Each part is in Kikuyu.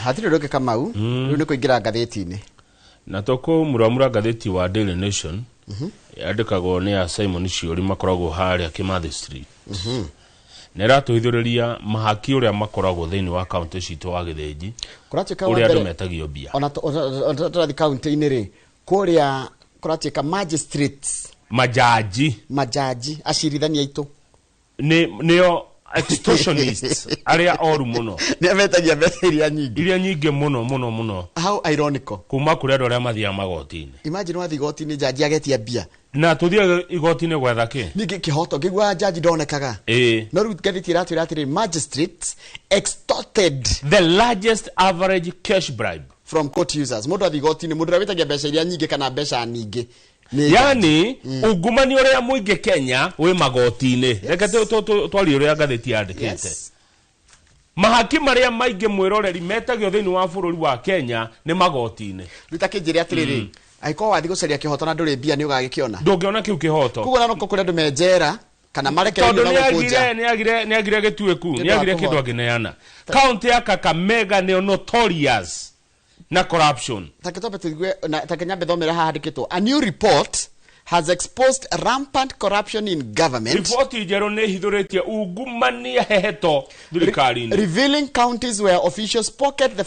Hatirĩ ũndũ ũngĩ, Kamau. Rĩu nĩ kũingĩra ngathĩti-inĩ. Na tũkũmuramura ngathĩti wa Daily Nation, yandĩkagwo nĩ a Simon Ciũri, makoragwo harĩa Kimathi Street, na ĩratũhithũrĩria mahaki ũrĩa makoragwo thĩinĩ wa kaunti citũ wa Gĩthĩnji, Kũratuĩka wa ũrĩa andũ mbere metagio mbia. Ona tũrathiĩ kaunti-inĩ rĩ, kũrĩa kũratuĩka magistrates, majaji, majaji, acirithania aitũ nĩo extortionists arĩa oru mũno. Nĩ metagia mbeca iria nyingĩ. Iria nyingĩ mũno mũno mũno. How ironical. Kuma kũrĩ andũ arĩa mathiaga magoti-inĩ. Imagine wathiĩ igoti-inĩ, jaji agetia mbia. Na tũthiaga igoti-inĩ gwetha kĩ? Ningĩ kĩhoto ngĩigua jaji ndonekaga. No rĩu ngathĩti ĩratwĩra atĩrĩ, magistrates extorted the largest average cash bribe from court users. Mũndũ athiĩ igoti-inĩ, mũndũ ũrĩa wĩtagia mbeca iria nyingĩ kana mbeca nyingĩ nĩ jaji. Yani ungumania ũrĩa mũingĩ Kenya wĩ magoti-inĩ. Reke twarie ũrĩa ngathĩti yandĩkĩte. Mahaki marĩa maingĩ, mwĩroreri, metagio thĩinĩ wa bũrũri wa Kenya nĩ magoti-inĩ. Rĩu ta kĩnjĩre atĩrĩrĩ, angĩkorwo wathiĩ gũcaria kĩhoto na ndũrĩ mbia, nĩ ũgagĩkĩona? Ndũngĩona kĩu kĩhoto. Koguo na noko kũrĩ andũ me njera kana tondũ marekereirio na gũkũ nja. Nĩ agire gĩtuĩku, Nĩ nĩ agire ũndũ wa kĩndũ angĩneana. Kaunti ya Kakamega nĩyo notorious na corruption. Ta kĩtombe tũigue na ta kĩnyambe thomera haha handĩkĩtwo, "A new report has exposed rampant corruption in government," Riboti njerũ nĩ ĩhithũrĩtie ungumania heheto thirikari-inĩ, "revealing counties where officials pocket the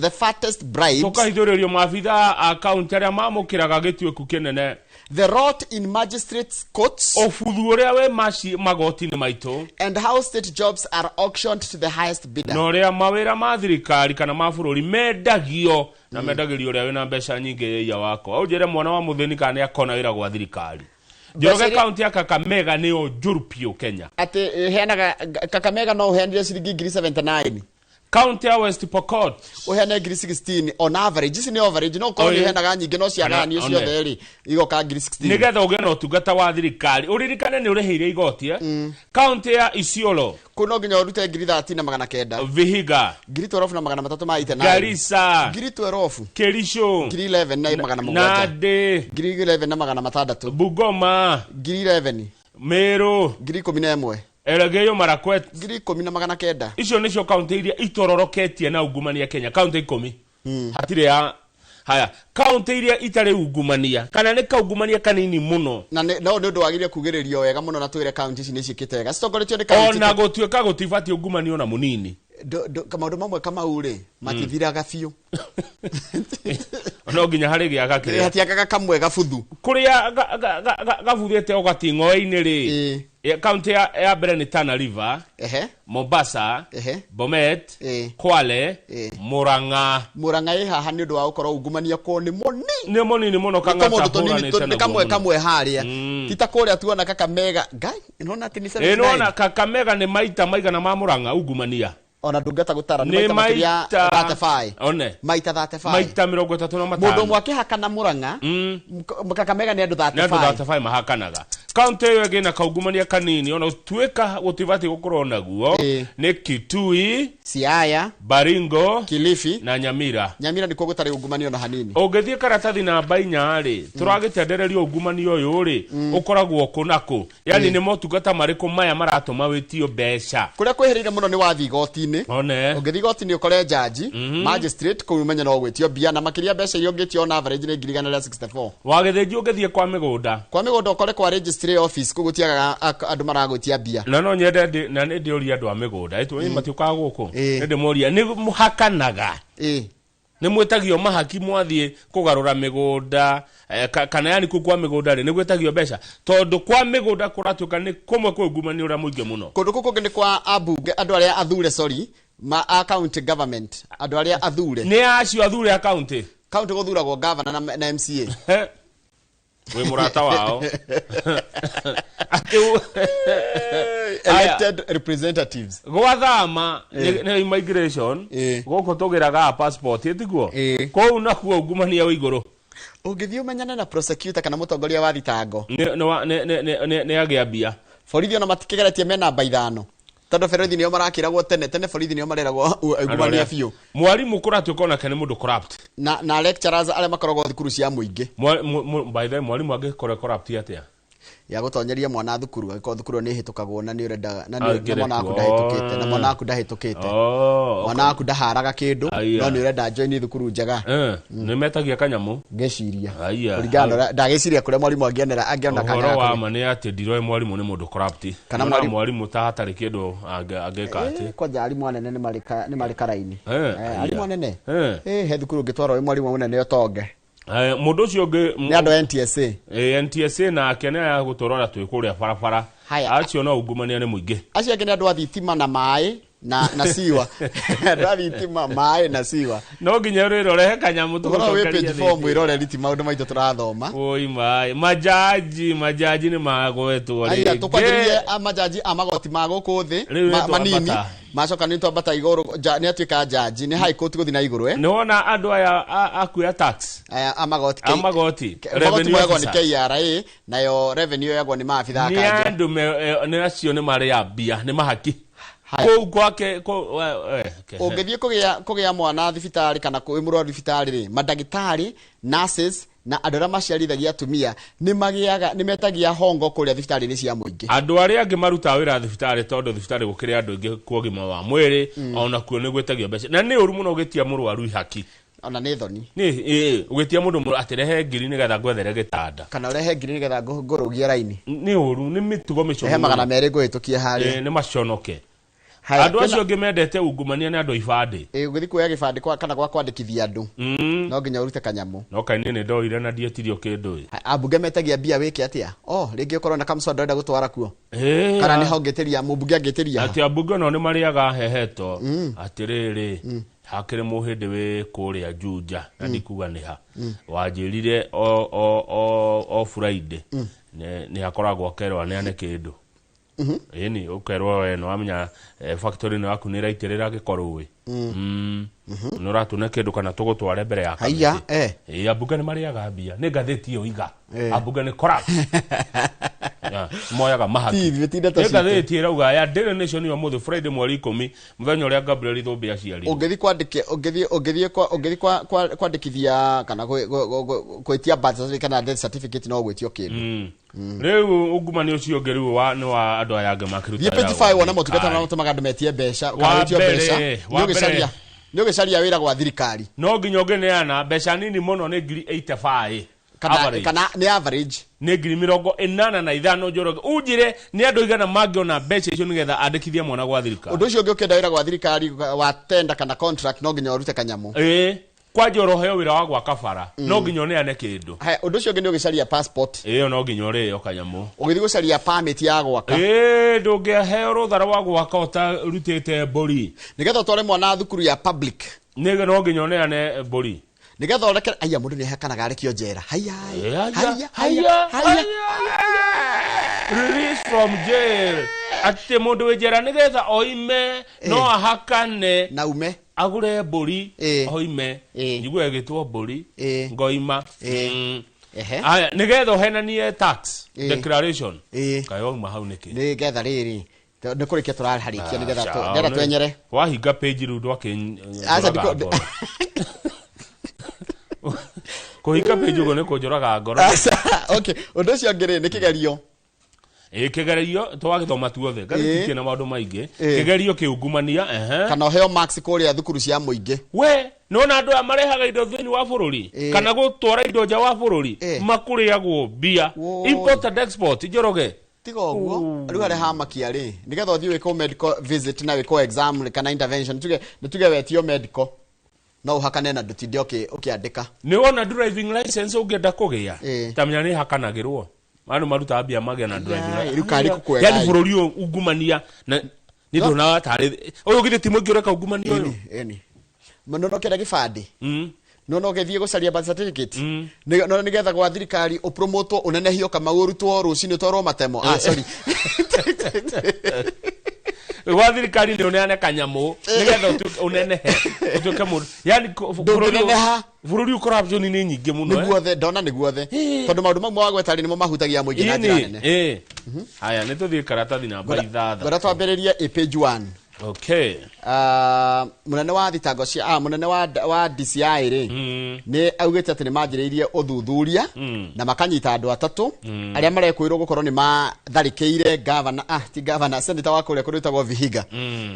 fattest bribes," tũkahithũrĩrio maabitha a kaunti arĩa mamũkĩraga gĩtuĩku kĩnene, "the rot in magistrates' courts," ũbuthu ũrĩa wĩ maci magoti-inĩ maitũ, "and how state jobs are auctioned to the highest bidder." Na ũrĩa mawĩra ma thirikari kana ma bũrũri mendagio na mendagĩrio ũrĩa wĩna mbeca nyingĩ. Ĩia wakwa, ũnjĩre mwana wa mũthĩni kana nĩ akona wĩra gwa thirikari? Njoroge, Mbeca iria- kaunti ya Kakamega nĩyo njũru biũ Kenya. Atĩ heanaga Kakamega no ũheanire ciringi ngiri 79. Kaunti ya West Pokot Ũheane ngiri 16 on average. Ici nĩ average, no ũkorwo nĩ Oĩ. ũheanaga nyingĩ, no ciaganio Kana- ciothe rĩ, igoka ngiri 16. Nĩgetha ũgĩe na ũtungata wa thirikari, ũririkane nĩ ũrĩhĩire igoti, eh? Kaunti ya Isiolo, Kũu no nginya ũrute ngiri 30 na 900. Vihiga, Ngiri 12 na 389. Garissa, Ngiri 12. Kericho, Ngiri 11 na 700. Nandi, Ngiri 11 na 600. Bungoma, Ngiri 11. Meru, Ngiri 11. Elgeyo Marakwet. Ngiri 10 na 900. Icio nĩcio kaunti iria itororoketie na ungumania Kenya, kaunti 10. Hatirĩ ya haya kaunti iria itarĩ ungumania kana nĩ kaungumania kanini mũno. Na no nĩ ũndũ wagĩrĩire kugĩrĩrio wega mũno na twĩre kaunti ici nĩ ciĩkĩte wega citongoretio nĩ kaunti. Ona gũtuĩka gũtibatiĩ ungumania ona mũnini. Maũndũ mamwe, Kamau rĩ, matithiraga biũ. No nginya harĩ gĩaga kĩrĩa hatiagaga kamwe gabuthu. Kũrĩa gabuthĩte ũgating'oe-inĩ rĩ, kaunti ya mbere nĩ Tana River, Mombasa, Bomet, Kwale, Murang'a. Murang'a ĩ haha nĩ ũndũ wa gũkorwo ungumania kuo nĩ mũni nĩ mũnini mũno. Nĩ Kang'ata kamũndũ tũnini ahũranĩte nĩ naguo kamwe mũno. kamwe harĩa, ti ta kũrĩa tuona Kakamega. Ngai, nĩwona atĩ nĩ Ĩ, 79. nĩwona Kakamega nĩ maita maigana ma Murang'a ungumania? Ona ndũngĩhota gũtara, nĩ nĩ maita makĩria maita 35. One maita 35. Maita 35. Mũndũ ũmwe akĩhakana Murang'a, Kakamega nĩ andũ nĩ andũ 35. 35 mahakanaga. Kaunti ĩyo ĩngĩ na kaungumania kanini, ona gũtuĩka gũtibatiĩ gũkorwo naguo, nĩ Kitui, Siaya, Baringo, Kilifi na Nyamira. Nyamira nĩkuo gũtarĩ ungumania ona hanini. Ũngĩthiĩ karatathi namba 4 rĩ, tũragĩtendererio ungumania ũyũ rĩ ũkoragwo kũ na kũ, yani nĩ motungata marĩkũ maya maratũma wĩtio mbeca? Kũrĩa kwĩhĩrĩire mũno nĩ wathiĩ igoti-inĩ. One. Ũngĩthiĩ igoti-inĩ ũkore jaji, magistrate kũu, ũmenye no gwĩtio mbia, na makĩria mbeca iria ũngĩtio on average nĩ ngiri 164. Wagĩthĩnji, ũngĩthiĩ kwa mĩgũnda? Kwa mĩgũnda ũkore kwa registry office, kũu gũtiagaga andũ maragwĩtia mbia. Na no nyende na nĩ ndĩũria andũ a mĩgũnda ĩtũ matiũkaga gũkũ, nĩ ndĩmoria nĩ mũhakanaga, nĩ mwĩtagio mahaki mwathiĩ kũgarũra mĩgũnda, kana yani kũu kwa mĩgũnda rĩ, nĩ gwĩtagio mbeca? Tondũ kwa mĩgũnda kũratuĩka nĩ kũmwe kwĩ ungumania ũrĩa mũingĩ mũno. Kũndũ kũu kũngĩ nĩ kwa ambunge, andũ arĩa athure, sorry, ma a county government, andũ arĩa athure. Nĩ acio athure a kaunti? County gũthuragwo governor na MCA. Wĩ mũrata wao. Atĩ Aya. Elected representatives. Gwathama nĩ immigration. Gũkũ tũgĩraga passport, ĩtiguo? Kũu nakuo ungumania wĩ igũrũ. Ũngĩthiĩ ũmenyane na prosecutor kana mũtongoria wa thitango, Nĩ agĩa mbia. Borithi ona matikĩgeretie me namba 5, tondũ borithi nĩo marakĩragwo tene tene, borithi nĩo mareragwo ungumania biũ. Mwarimũ kũratuĩka onake nĩ mũndũ corrupt. Na lecturers arĩa makoragwo thukuru cia mũingĩ. By the way, mwarimũ angĩkorwo corrupt atĩa? Ya gũtonyeria mwana thukuru angĩkorwo thukuru ĩyo nĩ ĩhĩtũkagwo na nĩ ũrenda na nĩ- na Angĩrĩ mwana waku kuo. ndahĩtũkĩte na mwana waku ndahĩtũkĩte, mwana waku ndaharaga kĩndũ, no nĩ ũrenda join thukuru njega. Nĩ metagia kanyamũ. Ngĩciria kũringana na ũrĩa- ndagĩciria kũrĩa mwarimũ angĩonera angĩona kanya Ũhoro ga wa ma nĩ atĩ ndiroĩ mwarimũ nĩ mũndũ corrupt. Kana Nyonaga mwarimũ ta hatarĩ kĩndũ angĩka atĩ. Kwanja arimũ anene nĩ marĩ nĩ marĩ karaini. Arimũ anene. He thukuru ũngĩtwarwo wĩ mwarimũ mũnene ũtonge. Mũndũ ũcio ũngĩ Nĩ andũ a NTSA. NTSA nake nĩ aya gũtũrora twĩ kũrĩa barabara. Haya. Acio no ungumania nĩ mũingĩ. Acio angĩ nĩ andũ a thitima na maĩ na siwa, andũ a thitima, maĩ na siwa. No nginya rĩrĩ ũrehe kanyamũ Ũhoro wĩ tũgũcokerie page 4 thĩ. Mwĩroreri, ti maũndũ maitũ tũrathoma. Oi maĩ, majaji nĩ magwetwo Aya, rĩngĩ. tũkwanjĩrĩrie majaji a magoti ma gũkũ thĩ Rĩu nĩ manini twambata. macoka nĩ twambata igũrũ nĩ atuĩka jaji nĩ high court gũthiĩ na igũrũ. Nĩ wona andũ aya akuoya tax Aya a magoti a magoti magoti revenue moyagwo nĩ officer. KRA, nayo revenue yoyagwo nĩ maabitha a Nĩ kanjũ. andũ nĩ acio nĩ marĩa mbia nĩ mahaki Haya. kũu gwake Ũngĩthiĩ kũgĩa mwana thibitarĩ kana kwĩ mũrwaru thibitarĩ rĩ, mandagĩtarĩ, nurses na andũ arĩa maciarithagia atumia nĩ magĩaga nĩ metagia hongo kũrĩa thibitarĩ-inĩ cia mũingĩ. Andũ arĩa angĩ marutaga wĩra thibitarĩ, tondũ thibitarĩ gũkĩrĩ andũ aingĩ kwa ũgima wa mwĩrĩ, ona kuo nĩ gwĩtagio mbeca na nĩ ũru mũno ũgĩtia mũrwaru ihaki. Ona nĩ thoni. Nĩ ũgĩtia mũndũ atĩ rehe ngiri nĩgetha ngwethere gĩtanda. Kana ũrehe ngiri nĩgetha ngũrũgie raini. Nĩ ũru, nĩ mĩtugo mĩcono. Rehe 200 ngũhĩtũkie harĩa. Nĩ maconoke. Haya, Andũ acio angĩ mendete ungumania nĩ andũ a ibandĩ. Ũgĩthiĩ kuoya gĩbandĩ kana gwa kwandĩkithia andũ no nginya ũrute kanyamũ. No kaini nĩ ndoire na ndietirio kĩndũ ĩ. Ambunge metagia mbia wĩke atĩa? Oh, rĩngĩ ũkorwo na kamswada ũrenda gũtwara kuo kana nĩ ho ngĩtĩria mũmbunge angĩtĩria ha? Atĩ ambunge nao nĩ marĩaga heheto. Atĩrĩrĩ, hakĩrĩ mũhĩndĩ wĩ kũrĩa Juja na ndikuga nĩ ha wanjĩrire o Friday nĩ akoragwo akerwo aneane kĩndũ. Ĩni ũkerwo we nĩ wamenya factory ĩno yaku nĩ ĩraitĩrĩra gĩko rũĩ, nĩ ũratune kĩndũ kana tũgũtware mbere ya Haiya, kamĩtĩ. Ĩĩ, ambunge nĩ marĩaga mbia, nĩ ngathĩti ĩyo iga ambunge nĩ corrupt. Yeah, moyaga mahaki. Ti, ti ndeto Nĩ citũ. ngathĩti ĩrauga ya Daily Nation ya ũmũthĩ Friday mweri 10, mũthenya ũrĩa Gabriel Thũmbĩ aciarirwo. Ũngĩthiĩ kwandĩke ũngĩthiĩ kwandĩkithia kana gwĩtia birth certificate kana death certificate no gwĩtio kĩndũ. Rĩu ungumania ũcio ũngĩ rĩu nĩ wa andũ aya angĩ makĩruta Thiĩ page wĩra 5 gwa wone motungata thirikari. marĩa matũmaga andũ metie mbeca kana Wa wĩtio mbeca. wa Nĩ ũgĩcaria mbere. nĩ ũgĩcaria wĩra gwa thirikari. No nginya ũngĩneana mbeca nini mũno nĩ ngiri 85. Kana Average. kana nĩ average. Nĩ 85,000. Njoroge, unjire nĩ andũ igana mangĩona mbeca icio nĩgetha andĩkithie mwana gwa thirikari? Ũndũ ũcio ũngĩ, ũkĩenda wĩra gwa thirikari wa tender kana contract no nginya ũrute kanyamũ. Ĩĩ, kwanja ũroheo wĩra wa gwaka bara no nginya ũneane kĩndũ. Haya, ũndũ ũcio ũngĩ nĩ ũgĩcaria passport. Ĩyo no nginya ũrĩo kanyamũ. Ũgĩthiĩ gũcaria permit ya gwaka. Ĩĩ, ndũngĩheo rũtha rwa gwaka ũtarutĩte mbũri. Nĩgetha ũtware mwana thukuru ya public. Nĩ no nginya ũneane mbũri. Nĩgetha ũreke aya mũndũ nĩ ahakanaga arekio njera, haya. Haya, haya. Haya, haya. Release from jail, atĩ mũndũ wĩ njera nĩgetha oime no ahakane na ume agũre mbũri oime. Njigue ĩgĩtwo mbũri ngoima. Aya, nĩgetha ũhenanie tax declaration. Kaĩ wauma hau nĩkĩ? Nĩgetha rĩrĩ nĩ kũrĩkia tũrarĩkia nĩgetha nĩgetha twenyere. Wahinga page rĩu ndwakĩ Aca, njũraga ngoro. Kũhinga page ũguo nĩ kũnjũraga ngoro. Aca, okay, ũndũ ũcio ũngĩ rĩ nĩ kĩgerio. Ĩ, kĩgerio twagĩthoma tuothe ngathĩti kĩna maũndũ maingĩ. Kĩgerio kĩungumania, ehe. Kana ũheo marks kũrĩa thukuru cia mũingĩ. We nona andũ aya marehaga indo thĩinĩ wa bũrũri kana gũtwara indo nja wa bũrũri makũrĩagwo mbia. Woi. Import and export, Njoroge. Tiga ũguo, rĩu harĩa hamakia rĩ nĩgetha ũthiĩ wĩkwo medical visit na wĩkwo exam kana intervention, tuge nĩ tuge wetio medical no ũhakane na ndũtinde ũkĩandĩka. Nĩ wona driving license ũngĩenda kũgĩa ta menya nĩ hakanagĩrwo andũ marutaga mbia magĩa na driving Ai, license. rĩu karĩ kũkwega Yani ĩ. bũrũri ũyũ ungumania na nĩ ndonaga tarĩ ũyũ githĩ ti mũingĩ ũreka ungumania ũyũ? Ĩni ĩni no no kĩenda gĩbandĩ no no gĩthiĩ gũcaria birth certificate. No nĩgetha gwa thirikari ũpromotwo ũnenehio kama ũrutwo rũcinĩ ũtwarwo matemo, ah sorry. Gwa thirikari nĩ ũneane kanyamũ nĩgetha ũnenehe ũtuĩke mũndũ yani Ndũngĩneneha. Bũrũri ũyũ corruption nĩ nyingĩ mũno, eh. Nĩguothe ndona nĩguothe tondũ maũndũ mau mawagweta rĩ nĩmo mahutagia mũingĩ na njĩra Ĩni, nene. ĩ. Haya, nĩ tũthiĩ karatathi namba Ngwenda 6. twambĩrĩrie ĩ page 1. Okay. Munene wa thitango cia munene wa DCI ri ni augite ati ni manjiriirie uthuthuria na makanyita andu atatu aria marekwirwo gukorwo ni matharikiire governor ti governor senator wa kuria kuritagwo Vihiga.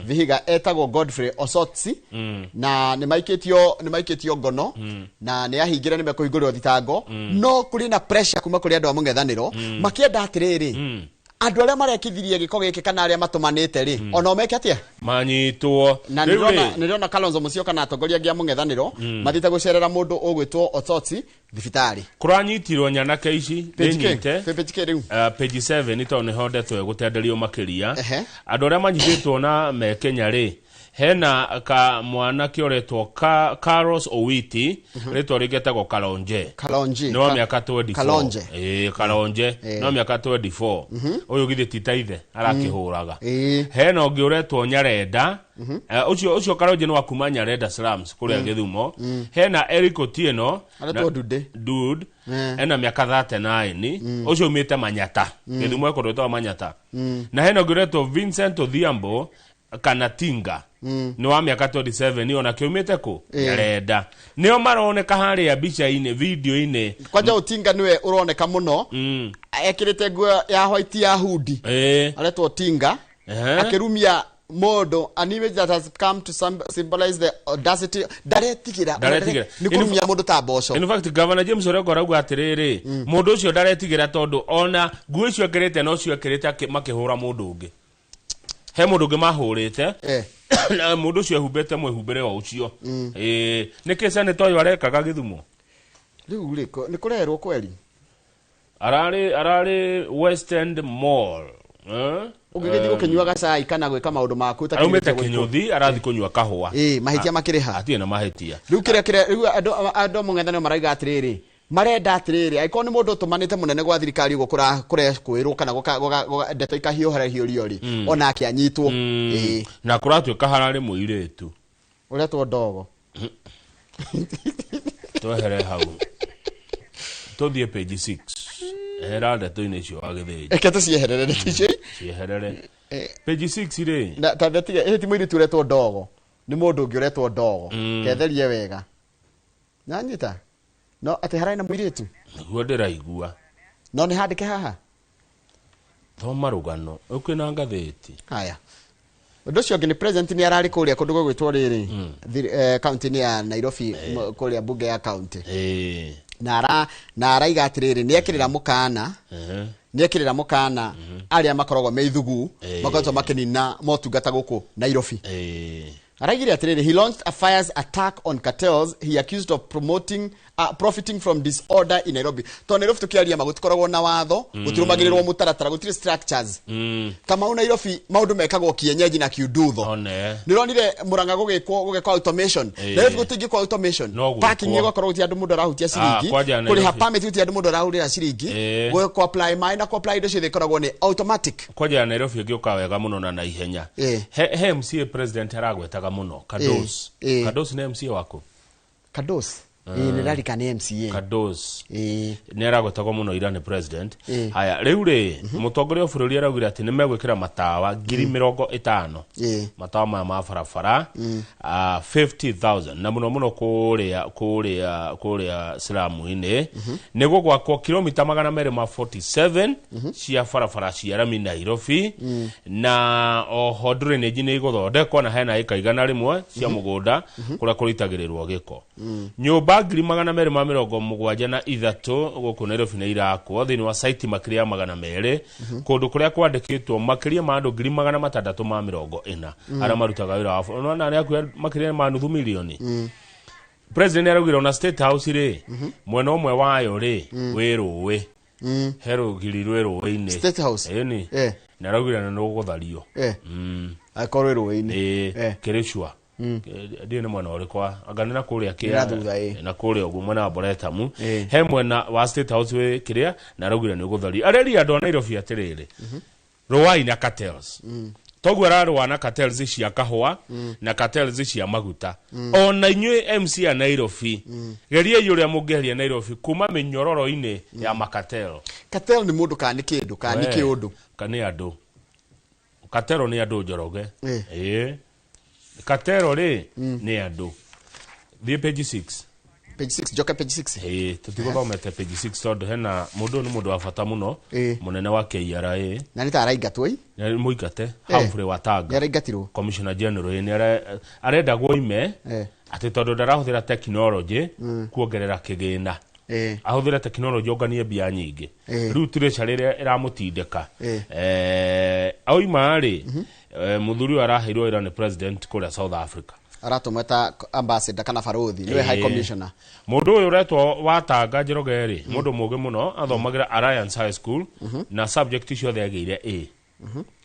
Vihiga etagwo Godfrey Osotsi na ni maikitio ngono na ni ahingire ni mekuhingũrĩrwo thitango no kuri na pressure kuma kuri andu a mũng'ethanĩro makienda atiriri andu aria marekithirie giko giki kana aria matumanite ri ona meke atia manyitwo. Na ndirona Kalonzo Musyoka na atongoria ngia mũng'ethanĩro mathiĩte gũcerera mũndũ ũgwĩtwo Osotsi thibitarĩ. Kũranyitirwo nyanake ici nĩnyite page rĩu page 7 tondũ nĩho ndeto ĩgũtenderio makĩria. Andũ arĩa manyitĩtwo na me Kenya rĩ hena ka mwanake ũretwo Carlos Owiti rĩtwa rĩngĩ etagwo Kalonje. Kalonje no mĩaka 24. Kalonje Kalonje no mĩaka 24. Ũyũ githĩ ti ta ithe arakĩhũraga. Hena ũngĩ ũretwo Nyarenda. Ũcio Kalonje nĩ wa kuma Nyarenda slums kũrĩa Gĩthumo. Hena Eric Otieno aretwo Dude Dude ena mĩaka 39 ũcio umĩte Manyata. Gĩthumo ĩkũndũ gwĩtagwo Manyata. Na hena ũngĩ ũretwo Vincent Odhiambo kana Tinga ni wa miaka 27 ona kiumite ku Nyarenda. Nio maroneka haria mbica-inĩ video-inĩ. Kwanja Otinga niwe uroneka muno ekirite nguo ya white ya hoodie aretwo Tinga akirumia modo an image that has come to symbolize the audacity. Ndaretigĩra ni kurumia mundu ta mboco. In fact Governor James Orengo arauga atiriri mundu ucio ndaretigĩra tondu ona nguo icio ekirite no cio ekirite makihura mundu ungi. He mundu ungi mahurite na mundu ucio ehumbite mwihumbire wa ucio. Niki senator uyu arekaga Githumo riu ri ni kurerwo kweri arari West End Mall ungigithii gukinyua gacai kana gwika maundu maku ta aumite Kinyuthi arathi kunyua kahua mahitia makiriha atie na mahitia riu kiria riu andu mung'ethaniro maraiga atiriri marenda atiriri angĩkorwo nĩ mũndũ ũtũmanĩte mũnene gwa thirikari ũguo kũrekwĩrwo kana ndeto ikahiũhĩrĩrio rĩ onake anyitwo. Na kũratuĩka hararĩ mũirĩtu ũretwo ndogo. Twehere hau tũthiĩ page 6 ehera ndeto-inĩ icio wa Gĩthĩnji. Reke tũcieherere ndeto icio cieherere page 6 rĩ na ta ndetige ĩhĩ ti mũirĩtu ũretwo ndogo nĩ mũndũ ũngĩ ũretwo ndogo ketherie wega nanyita no ati harai na mũirĩtu nĩguo ndĩraigua no nĩ handĩke haha thoma rũgano ũkwĩna ngathĩti. Haya ũndũ ũcio ũngĩ nĩ president nĩ ararĩ kũrĩa kũndũ gũgwĩtwo rĩrĩ kaunti-inĩ ya Nairobi kũrĩa bunge ya kaunti na araiga atĩrĩrĩ nĩ ekĩrĩra mũkana nĩ ekĩrĩra mũkana arĩa makoragwo me ithugu makoretwo makĩnina motungata gũkũ Nairobi. Araigire atiriri he launched a fires attack on cartels he accused of promoting profiting from disorder in Nairobi. To Nairobi tukiaria magutikoragwo na watho gutirumagirirwo mutaratara gutiri structures. Kama Nairobi maundu mekagwo kienyeji na kiundutho. Nironire Murang'a gugikwo automation. Nairobi gutingikwo automation. Parking igakorwo guti andu mundu arahutia ciringi kuriha permit guti andu mundu arahurira ciringi gwe apply mai na apply indo ciothe ikoragwo ni automatic. Kwanja Nairobi ngiuka wega muno na naihenya. He MCA president aragwetaga muno Kados. Kados ni MCA wako. Kados ni rarika ni MCA. Kados ni aragwetagwo muno ira ni president. Haya riu ri mutongoria wa bururi araugire ati ni megwikira matawa 50,000 matawa maya ma barabara 50,000 na muno muno kuria kuria kuria slamu-ini ni gugwakwo kilomita 247 cia barabara cia rami Nairobi na oho drainage ni iguthondekwo na hena ika 100 cia mugunda kuria kuritagĩrĩrwo gĩko. Nyũmba 273 gũkũ Nairobi nĩ irakwo thĩinĩ wa site makĩria 200 kũndũ kũrĩa kwandĩkĩtwo makĩria ma andũ 640 arĩa marutaga wĩra wa nona nĩ akuya makĩria ma nuthu milioni. President araugire ona State House rĩ mwena ũmwe wayo rĩ wĩ rũĩ he rũgiri rwĩ rũĩ-inĩ State House ĩni na araugire na nĩrũgũthario akorwo rũĩ-inĩ kĩrĩcua ndiĩ nĩ mwena ũrĩkũ anga nĩ na kũrĩa kĩa na kũrĩa ũguo mwena wa Boretamu he mwena wa State House wĩ kĩrĩa na araugire nĩ ũgũthario. Areria andũ a Nairobi atĩrĩrĩ rũai na cartels toguo ararũa na cartels cia kahũa na cartels cia maguta ona inyuĩ MC a Nairobi geriai ũrĩa mũngĩeheria Nairobi kuma mĩnyororo-inĩ ya macartel. Cartel nĩ mũndũ kana nĩ kĩndũ kana nĩ kĩũndũ kana nĩ andũ Katero nĩ andũ Njoroge. Ĩĩ, Katero rĩ nĩ andũ. Thiĩ page 6. Page 6, njoke page 6. Ĩĩ, tũtigũthomete page 6 tondũ hena mũndũ ũyũ, nĩ mũndũ wa bata mũno, mũnene wa KRA. Na nĩ ta araingatwo ĩ? Nĩ mũingate. Humphrey Nĩ Watanga. Araingatirwo. Commissioner General, ĩ, nĩ arendagwo ime atĩ tondũ ndarahũthĩra technology kuongerera kĩgĩna, ahũthĩre technology onganie mbia nyingĩ. Rĩu treasury ĩrĩa ĩramũtindĩka. Aoima rĩ, mũthuri ũyũ araheirwo wĩra nĩ president kũrĩa South Africa. Aratũmwo ta ambassador kana barothi, nĩwe high commissioner. Mũndũ ũyũ ũretwo Watanga, Njoroge rĩ, mũndũ mũgĩ mũno, athomagĩra Alliance High School na subject ciothe agĩire A.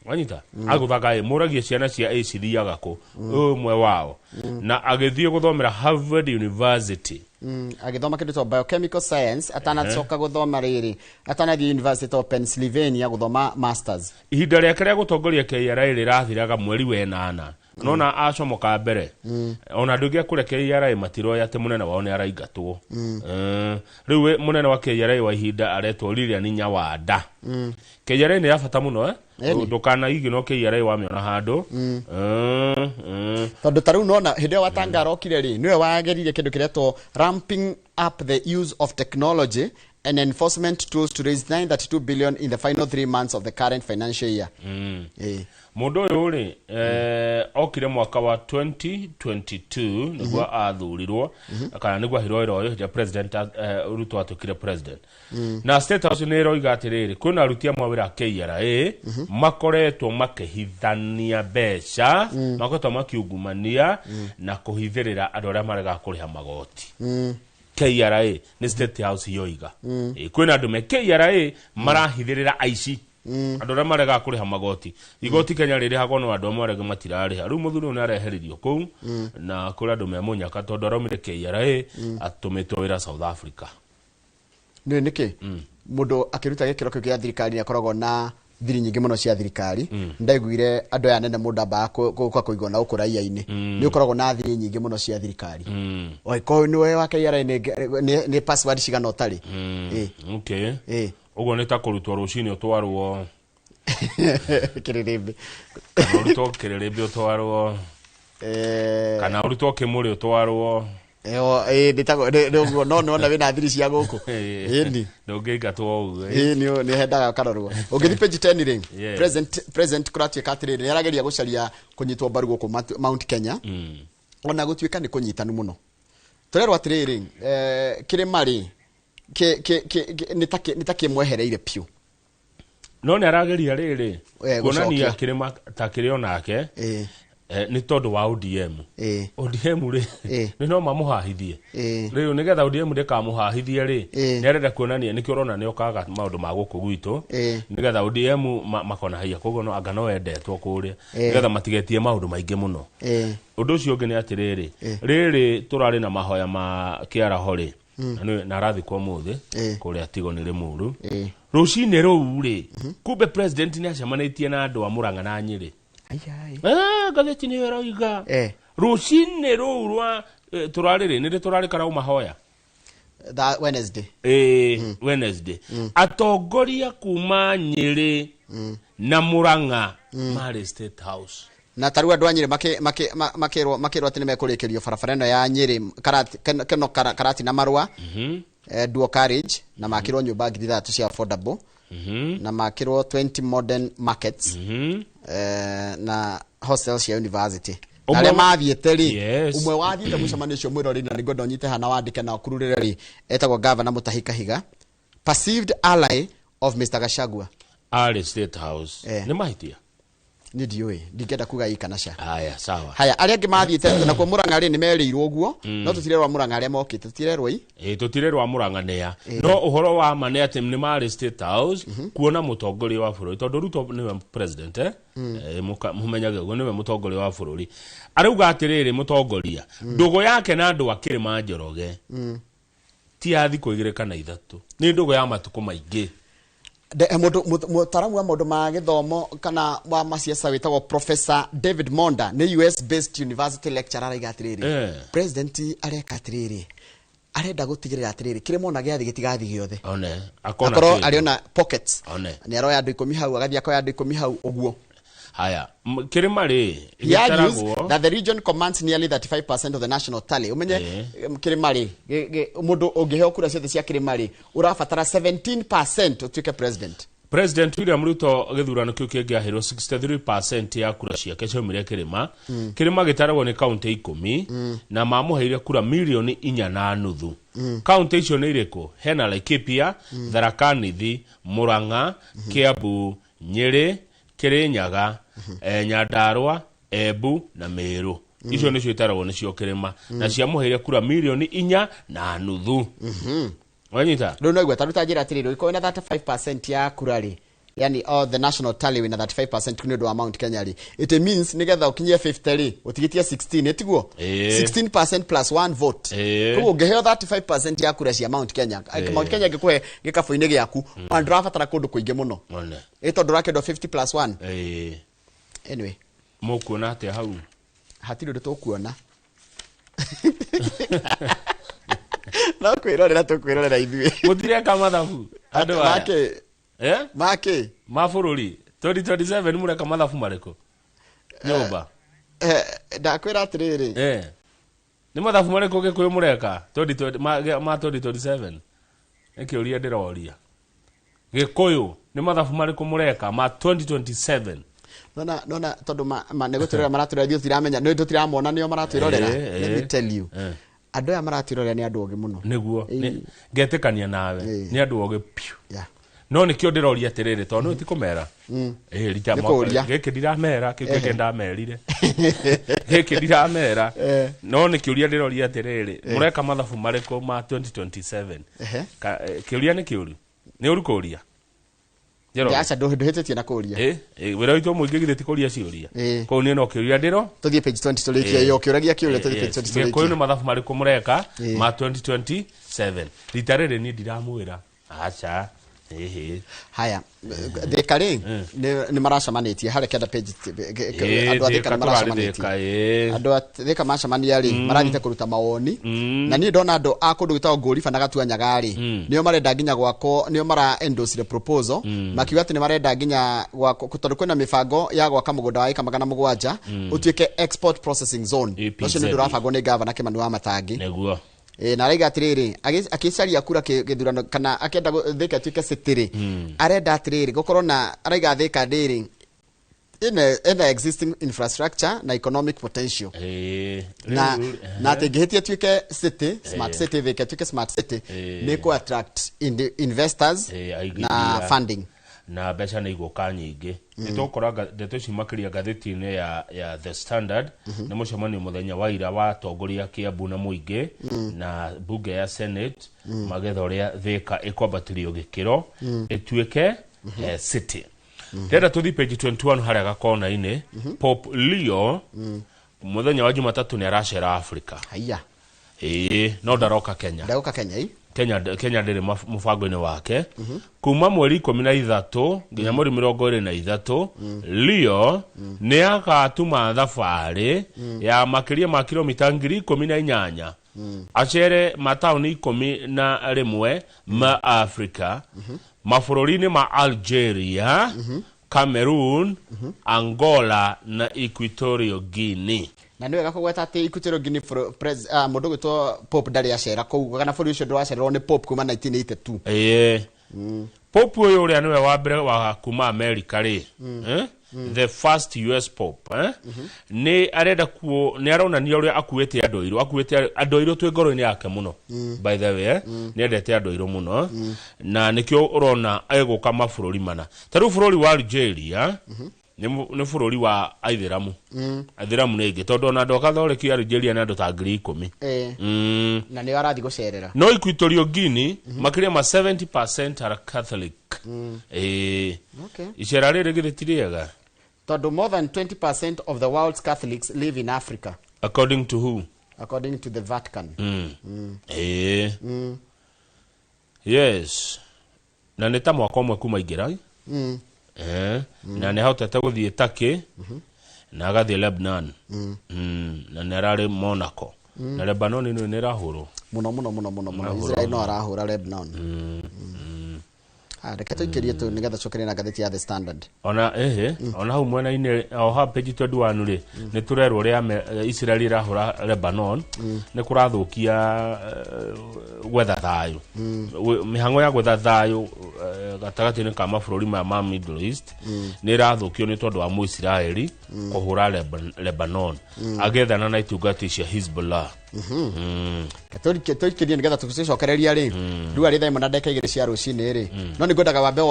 Wanyita agũthaga A, mũragie ciana cia A cithiaga kũ? Ũyũ ũmwe wao na agĩthiĩ gũthomera Harvard University. Agĩthoma kĩndũ ta biochemical science atanacoka gũthoma rĩrĩ, atanathiĩ University of Pennsylvania gũthoma masters. Ihinda rĩake rĩa gũtongoria KRA rĩrathiraga mweri wenana, nona acomoka mbere ona andũ aingĩ a kũrĩa KRA matiroya atĩ mũnene wao nĩ araingatwo. Rĩu mũnene wa KRA wa ihinda aretwo Lilian Nyawanda. KRA nĩ ya bata mũno, eh? Ĩni. Ndũkanaigino KRA wamĩona handũ. Tondũ ta rĩu nona hĩndĩ ĩyo Watanga arokire rĩ, nĩwe wageririe kĩndũ kĩretwo ramping up the use of technology and enforcement tools to raise 932 billion in the final 3 months of the current financial year. Mũndũ ũyũ rĩ, okire mwaka wa 2022 nĩguo athurirwo kana nĩguo aheirwo wĩra ũyũ hĩndĩ ĩrĩa President Ruto atuĩkire president. Na State House nĩ ĩroiga atĩrĩrĩ, kwĩna aruti amwe a wĩra a KRA makoretwo makĩhithania mbeca, makoretwo makiungumania na kũhithĩrĩra andũ arĩa maregaga kũrĩha magoti. KRA nĩ State House yoiga. Kwĩna andũ me KRA marahithĩrĩra aici, andũ arĩa maregaga kũrĩha magoti. Igoti Kenya rĩrĩhagwo no andũ amwe arĩa matirarĩha. Rĩu mũthuri ũyũ nĩ areheririo kũu na kũrĩ andũ me mũnyaka tondũ araumire KRA atũmĩtwo wĩra South Africa. Nĩ nĩkĩ mũndũ akĩruta gĩkĩro kĩu gĩa thirikari nĩ akoragwo na thiri nyingĩ mũno cia thirikari? Ndaiguire andũ aya anene mũndũ ambaga gũka kũigwo na gũkũ raia-inĩ nĩ ũkoragwo na thiri nyingĩ mũno cia thirikari. Oĩkorwo nĩwe wa KRA nĩ password cigana ũtarĩ. Okay. Ũguo nĩ ta kũrutwo rũcinĩ ũtwarwo Kĩrĩrĩmbĩ. Kana ũrutwo kĩrĩrĩmbĩ ũtwarwo kana ũrutwo kĩmũrĩ ũtwarwo. Ĩyo, nĩ ũguo, no nĩwona wĩna thiri cia gũkũ, ĩni. Ndũngĩingatwo ũguo. Ĩĩ, nĩ hendaga ũkarorwo. Ũngĩthiĩ page 10 rĩ, president kũratuĩka atĩrĩrĩ, nĩ arageria gũcaria kũnyitwo mbaru gũkũ Mount Kenya, ona gũtuĩka nĩ kũnyitanu mũno. Tũrerwo atĩrĩrĩ, kĩrĩma rĩ nĩ ta kĩmwehereire piũ. No nĩ arageria rĩrĩ kuonania gũcokia. Kĩrĩma ta kĩrĩ onake nĩ tondũ wa ODM. ODM rĩ, nĩ no mamũhahithie. Rĩu nĩgetha ODM ndĩkamũhahithie rĩ, nĩ arenda kuonania, nĩkĩo ũrona nĩ okaga maũndũ ma gũkũ gwitũ, nĩgetha ODM makona haiya, koguo no anga no endetwo kũrĩa, nĩgetha matigetie maũndũ maingĩ mũno. Ũndũ ũcio ũngĩ nĩ atĩrĩrĩ, rĩrĩ tũrarĩ na mahoya ma kĩaraho rĩ, na arathikwo ũmũthĩ kũrĩa Tigoni Limuru. Rũcinĩ rũu rĩ, kumbe president nĩ acemanĩtie na andũ a Mũrang'a na Nyĩrĩ. Ai, ai. Ngathĩti nĩyo ĩroiga. Rũcinĩ rũu rwa tũrarĩ rĩ, nĩrĩ tũrarĩ karau mahoya. That Wednesday. Wednesday atongoria kuma Nyĩrĩ na Mũrang'a marĩ State House. Na tarĩu andũ a Nyĩrĩ makĩrwo atĩ nĩ mekũrĩkĩrio barabara ĩno ya Nyĩrĩ keno karati na marũa, dual carriage, na makĩrwo nyũmba 6,000 cia affordable, na makĩrwo 20 modern markets, na hostel cia university. Na arĩa mathiĩte rĩ, ũmwe wathiĩte mũcemanio ũcio, mwĩrori, na nĩngwenda ũnyite hana wandĩke na ũkururĩre rĩ, etagwo Gavana Mutahi Kahiga, perceived ally of Mr Gachagua. Arĩ State House. Nĩ mahĩtia. Nĩ ndiũĩ, ndingĩenda kuga ĩ kana ca. Haya, sawa. Haya, arĩa angĩ mathiĩte nakuo Mũrang'a rĩ, nĩ merĩirwo ũguo, no tũtirerwo Mũrang'a arĩa mokĩte, tũtirerwo i. Ĩ, tũtirerwo Mũrang'a nĩa, no ũhoro wa ma nĩ atĩ nĩ marĩ State House kuona mũtongoria wa bũrũri, tondũ Ruto nĩwe president, eh? Mũmenyage ũguo nĩwe mũtongoria wa bũrũri. Arauga atĩrĩrĩ, mũtongoria ndũgũ yake na andũ a kĩrĩma, Njoroge, ti ya thikũ 2 kana 3, nĩ ndũgũ ya matukũ maingĩ. Mũndũ mũtaaramu wa maũndũ ma gĩthomo kana wa maciaca wĩtagwo Professor David Monda, nĩ US based university lecturer, araiga atĩrĩrĩ, president areka atĩrĩrĩ, arenda gũtigĩrĩra atĩrĩrĩ, kĩrĩma ona gĩathi gĩtigathi gĩothe. One akona akorwo kĩndũ. arĩona pockets. One. Nĩ aroya andũ 10 hau, agathiĩ akoya andũ 10 hau ũguo. Haya, kĩrĩma rĩ He argues gĩtaragwo that the region commands nearly 35% of the national tally. Umenye kĩrĩma rĩ, mũndũ ũngĩheo kura ciothe cia kĩrĩma rĩ, ũrabatara 17% ũtuĩke president. President William Ruto gĩthurano kĩu kĩngĩaheirwo 63% ya kura ciake ciaumire kĩrĩma. Kĩrĩma gĩtaragwo nĩ kaunti 10 na mamũheire kura milioni 4.5. Kaunti icio nĩ irĩkũ? Hena Laikipia, Tharaka Nithi, Murang'a, Kiambu, Nyĩrĩ, Kĩrĩnyaga, Nyandarua, Embu na Meru. Icio nĩcio itaragwo nĩcio kĩrĩma na ciamũheire kura milioni 4.5. Wanyita? Rĩu no igua ta ruta njĩra atĩrĩrĩ, ũngĩkorwo wĩna 35% ya kura rĩ, yani all the national tally wĩna 35% nĩ ũndũ wa Mount Kenya rĩ, it means nĩgetha ũkinyie 50 rĩ, ũtigĩtie 16, ĩtiguo? Ĩĩ. 16% plus one vote. Ĩĩ. Koguo ũngĩheo 35% ya kura cia Mount Kenya, Mount Kenya ĩngĩkũhe gĩkabũ-inĩ gĩaku, ona ndũrabatara kũndũ kũingĩ mũno. One. Ĩ tondũ ũrakĩendwo 50 plus 1. Ĩĩ. Anyway, Mũkuona atĩa hau? Hatirĩ ũndũ tũkuona. No kwĩrorera tũkwĩrorera ithuĩ. Mũtireka mathabu andũ aya? Makĩ? Eh? Makĩ? Ma bũrũri 2027 mũreka mathabu marĩkũ nyũmba? Ndakwĩra atĩrĩrĩ. Nĩ mathabu marĩkũ Gĩkũyũ mũreka 2020 ma 2027? Nĩ kĩũria ndĩroria. Gĩkũyũ nĩ mathabu marĩkũ mũreka ma 2027? Nona tondũ ma nĩ gũtwĩrorera maratwĩrorera, ithuĩ tũtiramenya, nĩ tũtiramona nĩo maratwĩrorera. Let me tell you. Andũ aya maratwĩrorera nĩ andũ ogĩ mũno. Nĩguo. Ngetĩkania nawe. Nĩ andũ ogĩ piũ. No nĩkĩo ndĩroria atĩrĩrĩ, tondũ nĩ ti kũmera. Rita Nĩ mwaka kũũria. gĩkĩ ndiramera, kĩu kĩngĩ ndamerire. Gĩkĩ ndiramera. No nĩ kĩũria ndĩroria atĩrĩrĩ, mũreka mathabu marĩkũ ma 2027? Kĩũria nĩ kĩũru. Nĩ ũru kũũria? Njoroge. Aca, ndũhĩtĩtie na kũũria. Wĩra witũ mũingĩ githĩ ti kũũria ciũria? Kũu niĩ no kĩũria ndĩro. Tũthiĩ page 20 tũrĩkie ĩyo, kĩũragia kĩũria, tũthiĩ page 20 Gĩkũyũ tũrĩkie. nĩ mathabu marĩkũ mũreka ma 2027? Rita rĩrĩ niĩ ndiramwĩra. Aca. Ĩhĩ. Haya, Thika rĩ, nĩ maracemanĩtie harĩa kenda page, andũ a Thika Thika nĩ tũrarĩ maracemanĩtie. Thika, ĩĩ. Andũ a Thika macemania rĩ, marathiĩte kũruta mawoni. Na niĩ ndona andũ a kũndũ gwĩtagwo Ngũriba na Gatuanyaga rĩ, nĩo marenda nginya gwakwo, nĩo mara endorse the proposal, makiuga atĩ nĩ marenda nginya gwakwo, tondũ kwĩna mĩbango ya gwaka mũgũnda wa ĩka 700 ũtuĩke export processing zone. EPZ. Ũcio nĩ ũndũ ũrabangwo nĩ gavana Kĩmani wa Matangi. Nĩguo. Na araiga atĩrĩrĩ, akĩcaria kura gĩthurano kana akĩenda Thika ĩtuĩke city rĩ, arenda atĩrĩrĩ gũkorwo na, araiga Thika ndĩrĩ ina existing infrastructure na economic potential. Na Rĩu, na atĩ ĩngĩhĩtia ĩtuĩke city, smart city, Thika ĩtuĩke smart city, nĩ kũ attract investors aigithia. na funding. Na mbeca nĩ igũka nyingĩ. Nĩ tũgũkora ndeto ici makĩria ngathĩti-inĩ ya The Standard. Nĩ mũcemanio mũthenya wa ira wa atongoria Kiambu na mũingĩ na bunge ya Senate, magetha ũrĩa Thika ĩkwambatĩrio gĩkĩro ĩtuĩke city. Ndĩrenda tũthiĩ page 21 harĩa gakona-inĩ. Pope Leo mũthenya wa Jumatatũ nĩ aracera Africa. Haiya. Ĩĩ, no ndaroka Kenya. Ndaroka Kenya, ĩ? Kenya ndĩrĩ mũbango-inĩ wake. Kuma mweri 13 nginya mweri 23, Leo nĩ agatuma thabarĩ ya makĩria ma kilomita 18,000. Acere mataũni 11 ma Afrika, mabũrũri-inĩ ma Algeria, Cameroon, Angola na Equatorial Guinea. Na nĩ wega kũgweta atĩ Equatorial Guinea mũndũ ũgwĩtwo Pope ndarĩ acera kũu, kana bũrũri ũcio ndũracererwo nĩ Pope kuma 1982. Ĩĩ. Pope ũyũ ũrĩa nĩwe wa mbere wa kuma America rĩ, The first US Pope, Nĩ arenda kuo, nĩ aronania ũrĩa akuĩte andũ airũ, akuĩte andũ airũ twĩ ngoro-inĩ yake mũno. By the way, Nĩ endete andũ airũ mũno. Na nĩkĩo ũrona egũka mabũrũri mana. Ta rĩu bũrũri wa Algeria, nĩ bũrũri wa Aithĩramu. Aithĩramu nĩ aingĩ, tondũ ona andũ a Katholiki Algeria nĩ andũ ta 10,000. Na nĩo arathiĩ gũcerera. No Equatorial Guinea, makĩria ma 70% are Catholic. Icera rĩrĩ githĩ ti rĩega? Tondũ more than 20% of the world's Catholics live in Africa. According to who? According to the Vatican. Yes. Na nĩ ta mwaka ũmwe kuma ingĩra. Na nĩ ahotete gũthiĩ Turkey, na agathiĩ Lebanon. Na nĩ ararĩ Monaco. Na Lebanon nĩ ĩrahũrwo. Mũno, mũno, mũno, mũno, mũno. Ĩrahũrwo Israel no mũno. arahũra Lebanon. Reke tũikĩrie tu nĩgetha cokerie na ngathĩti ya The Standard. Ona ehe, ona hau mwena-inĩ o ha page 21 rĩ, nĩ tũrerwo ũrĩa Israel ĩrahũra Lebanon, nĩ kũrathũkia gwetha thayũ. Mĩhang'o ya gwetha thayũ gatagatĩ-inĩ ka mabũrũri maya ma Middle East nĩ ĩrathũkio nĩ tondũ wa Mũisiraeli kũhũra Lebanon agethana na itungati cia Hezbollah. Tũikĩrie nĩgetha tũcicokereria rĩ, rĩu arĩ thaa 1 na ndagĩka 2 cia rũcinĩ rĩ, no nĩ ngwendaga wambe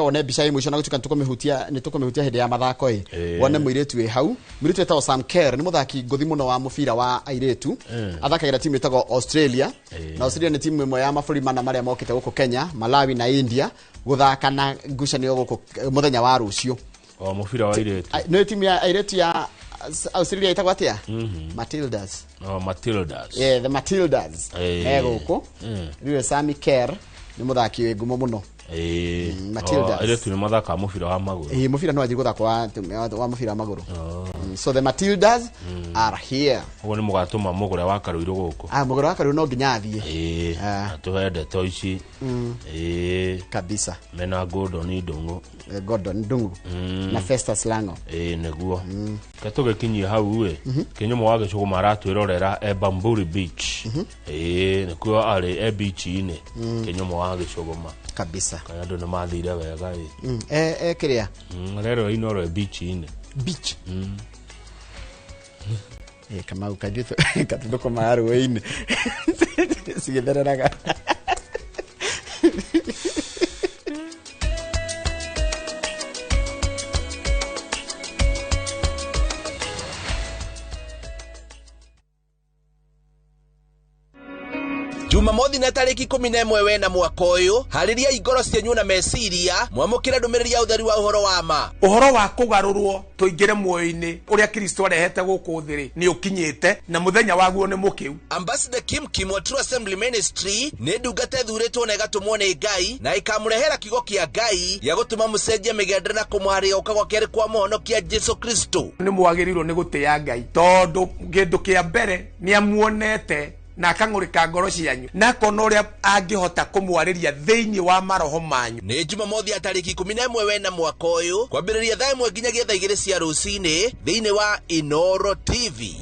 wone mbica ĩ mũico na gũtuĩka nĩ tũkũmĩhutia hĩndĩ ya mathako ĩ, wone mũirĩtu wĩ hau. Mũirĩtu wĩtagwo Sam Kerr nĩ mũthaki ngũthi mũno wa mũbira wa airĩtu, athakagĩra timu ĩtagwo Australia, na Australia nĩ timu ĩmwe ya mabũrũri mana marĩa mokĩte gũkũ Kenya, Malawi na India gũthaka na ngucanio gũkũ mũthenya wa rũciũ. O mũbira wa airĩtu. Nĩ timu ya airĩtu ya Australia ĩtagwo atĩa? Matildas. Oh, Matildas. Yeah, the Matildas. Gũkũ. Rĩu Sammy Kerr nĩ mũthaki wĩ ngumo mũno. Matildas. Airĩtu nĩ mathakaga mũbira wa magũrũ. Mũbira no anjie gũthakwo wa mũbira wa magũrũ. So the Matildas are here. Ũguo nĩ mũgatũma mũgũre wa Karũirũ gũkũ. Mũgũre wa Karũirũ no nginya athiĩ. Atũhe ndeto ici. Kabisa. Mena Gordon Ndung'u. Gordon Ndung'u. Na Festus Lango. Nĩguo. Ke tũgĩkinyie hau ĩ, Kĩnyũmũ wa Gĩcũgũma aratwĩrorera e Bamburi Beach. Nĩkuo arĩ e beach-inĩ. Kĩnyũmũ wa Gĩcũgũma. Kabisa. Kaya andũ nĩ mathire wega ĩ. Kĩrĩa? Rero inoro e beach-inĩ. Beach. Kamau kaithuĩ katithũkũmaga rũĩ-inĩ. Cigĩthereraga. Jumamothi na tariki 11 wena mwaka ũyũ, harĩria ngoro cianyu na meciria, mwamũkĩre ndũmĩrĩri ya ũtheri wa ũhoro wa ma. Ũhoro wa kũgarũrwo tũingĩre muoyo-inĩ ũrĩa Kristo arehete gũkũ thĩ rĩ, nĩ ũkinyĩte na mũthenya waguo nĩ mũkĩu. Ambassador Kim Kim wa True Assembly Ministry nĩ ndungata ĩthurĩtwo na ĩgatũmwo nĩ Ngai na ĩkamũrehera kiugo kĩa Ngai gĩa gũtũma mũcenjie mĩgendere na kũmũharĩria gũka gwa kerĩ kwa mũhonokia Jesu Kristo. Nĩ mwagĩrĩirwo nĩ gũtĩĩa Ngai tondũ kĩndũ kĩa mbere nĩ amuonete na akang'ũrĩka ngoro cianyu na akona ũrĩa angĩhota kũmwarĩria thĩinĩ wa maroho manyu. Nĩ Jumamothi ya tarĩki 11 wena mwaka ũyũ kwambĩrĩria thaa 1 nginyagia thaa 2 cia rũcinĩ thĩinĩ wa Inoro TV.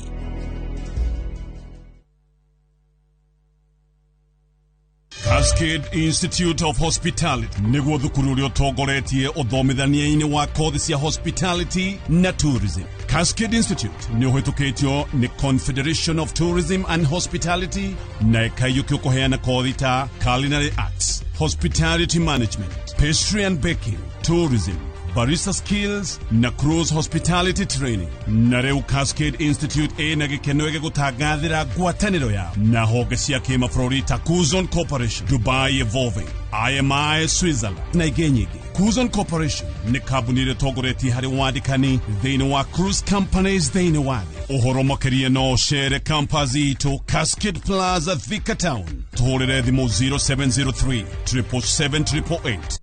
Cascade Institute of Hospitality nĩguo thukuru ũrĩa ũtongoretie ũthomithania-inĩ wa kothi cia hospitality na tourism. Cascade Institute nĩ ũhĩtũkĩtio nĩ Confederation of Tourism and Hospitality na ĩkaiyũkio kũheana kothi ta culinary arts, hospitality management, pastry and baking, tourism, barista skills na cruise hospitality training. Na rĩu Cascade Institute ĩna gĩkeno gĩgũtangathĩra ngwatanĩro yao na honge cia kĩmabũrũri ta Kuzon Corporation, Dubai Evolving, IMI Switzerland na ingĩ nyingĩ. Kuzon Corporation nĩ kambuni ĩrĩa ĩtongoretie harĩ wandĩkani thĩinĩ wa cruise companies thĩinĩ wa thĩ. Ũhoro makĩria no ũcere campus itũ Cascade Plaza, Thika Town. Tũhũrĩre thimũ 0703 777 888.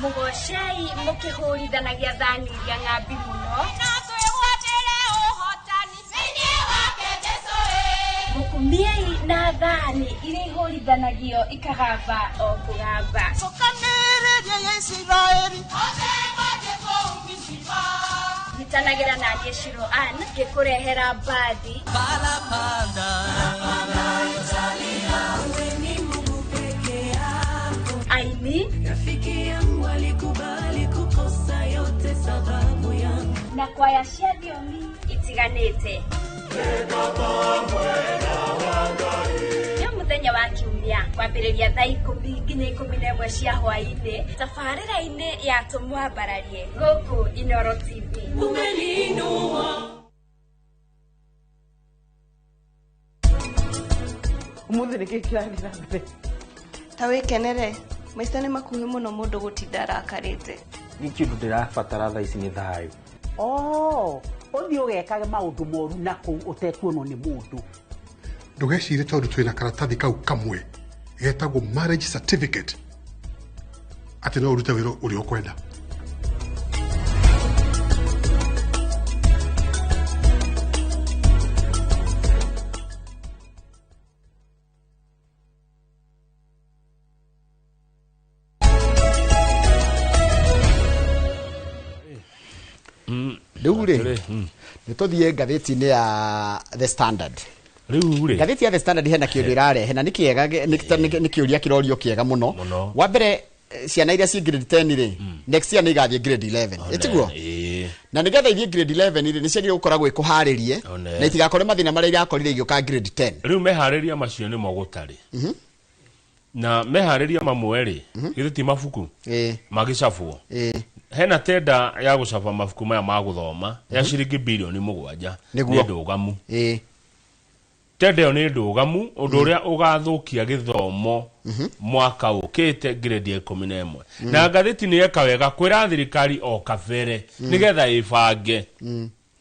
Mũgocei mũkĩhũrithanagia thani iria ng'ambi mũno. Mũkumiei na thani iria ihũrithanagio ikagamba o kũgamba. Nyitanagĩra na niĩ Shiro Ann ngĩkũrehera mbathi. Aini na kwaya cia thiomi itiganĩte. Nĩ mũthenya wa kiumia kwambĩrĩria thaa 10 nginya 11 cia hwaĩ-inĩ tabarĩra-inĩ ya Tũmwambararie gũkũ Inoro TV. Ũmũthĩ nĩkĩ kĩrathiĩ na mbere? Ta wĩkenere, maica nĩ makuhĩ mũno mũndũ gũtinda arakarĩte. Nĩ kĩndũ ndĩrabatara thaa ici nĩ thayũ. Ũthiĩ ũgekage maũndũ moru na kũu ũtekuonwo nĩ mũndũ. Ndũgecire tondũ twĩna karatathi kau kamwe getagwo marriage certificate atĩ no ũrute wĩra ũrĩa ũkwenda. Rĩu rĩ nĩ tũthiĩ ngathĩti-inĩ ya The Standard. Rĩu rĩ ngathĩti ya The Standard hena kĩũndũ ĩrarehe na nĩ kĩega, nĩ kĩũria kĩrorio kĩega mũno. Wa mbere, ciana iria ciĩ grade 10 rĩ, next year nĩ igathiĩ grade 11, ĩtiguo? Na nĩgetha ithiĩ grade 11 rĩ, nĩ ciagĩrĩirwo gũkoragwo ĩkũharĩrie na itigakore mathĩna marĩa irakorire igĩũka grade 10. Rĩu meharĩria macio nĩmo gũtarĩ. Na meharĩria mamwe rĩ, githĩ ti mabuku magĩcabwo. Hena tenda ya gũcaba mabuku maya ma gũthoma ya ciringi bilioni 7 nĩ ndũgamu. Tenda ĩyo nĩ ndũgamu, ũndũ ũrĩa ũgathũkia gĩthomo mwaka ũkĩte grade ya 11. Na ngathĩti nĩ yeka wega kwĩra thirikari o kabere nĩgetha ĩbange.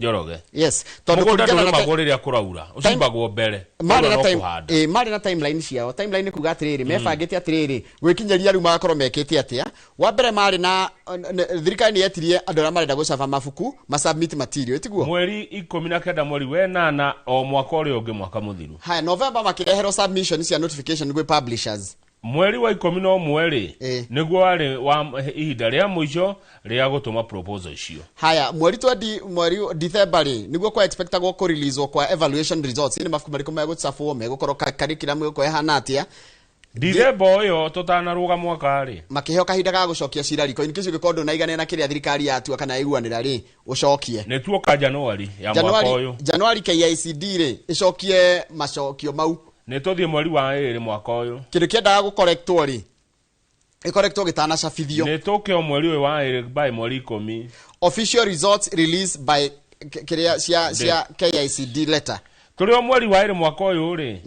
Njoroge. Yes, tondũ kũringana na rĩrĩa kũraura ũcimbagwo mbere. Marĩ na timeline ciao. Timeline kuga atĩrĩrĩ, mebangĩte atĩrĩrĩ, gwĩkinyĩria rĩu magakorwo mekĩte atĩa. Wa mbere marĩ na thirikari nĩ yetirie andũ arĩa marenda gũcaba mabuku masubmit material, ĩtiguo? Mweri 19 mweri wa 8 o mwaka ũrĩa ũngĩ mwaka mũthiru. Haya, November makĩreherwo submission cia notification gwĩ publishers. Mweri wa 11 rĩ nĩguo warĩ wa ihinda rĩa mũico rĩa gũtũma proposal icio. Haya, mweri 20 mweri December rĩ nĩguo kwa expectagwo kũ release kwa evaluation results. Nĩ mabuku marĩkũ megũcabwo, megũkorwo curriculum ĩgũkorwo ĩhana atĩa. December ũyũ tũtanarũga mwaka rĩ makĩheo kahinda ga gũcokia cira riko in case ũngĩkorwo ndũnaiganĩra na kĩrĩa thirikari yatua kana yaiguanĩra rĩ ũcokie. Nĩ tuoka January ya mwaka ũyũ. January KICD rĩ ĩcokie macokio mau. Nĩ tũthiĩ mweri wa 2 mwaka ũyũ. Kĩndũ kĩendaga gũkorektwo rĩ ĩkorektwo gĩtanacabithio. Nĩ tũke o mweri ũyũ wa 2 by mweri 10. Official results release by kĩrĩa cia KICD letter. Tũrĩ o mweri wa 2 mwaka ũyũ rĩ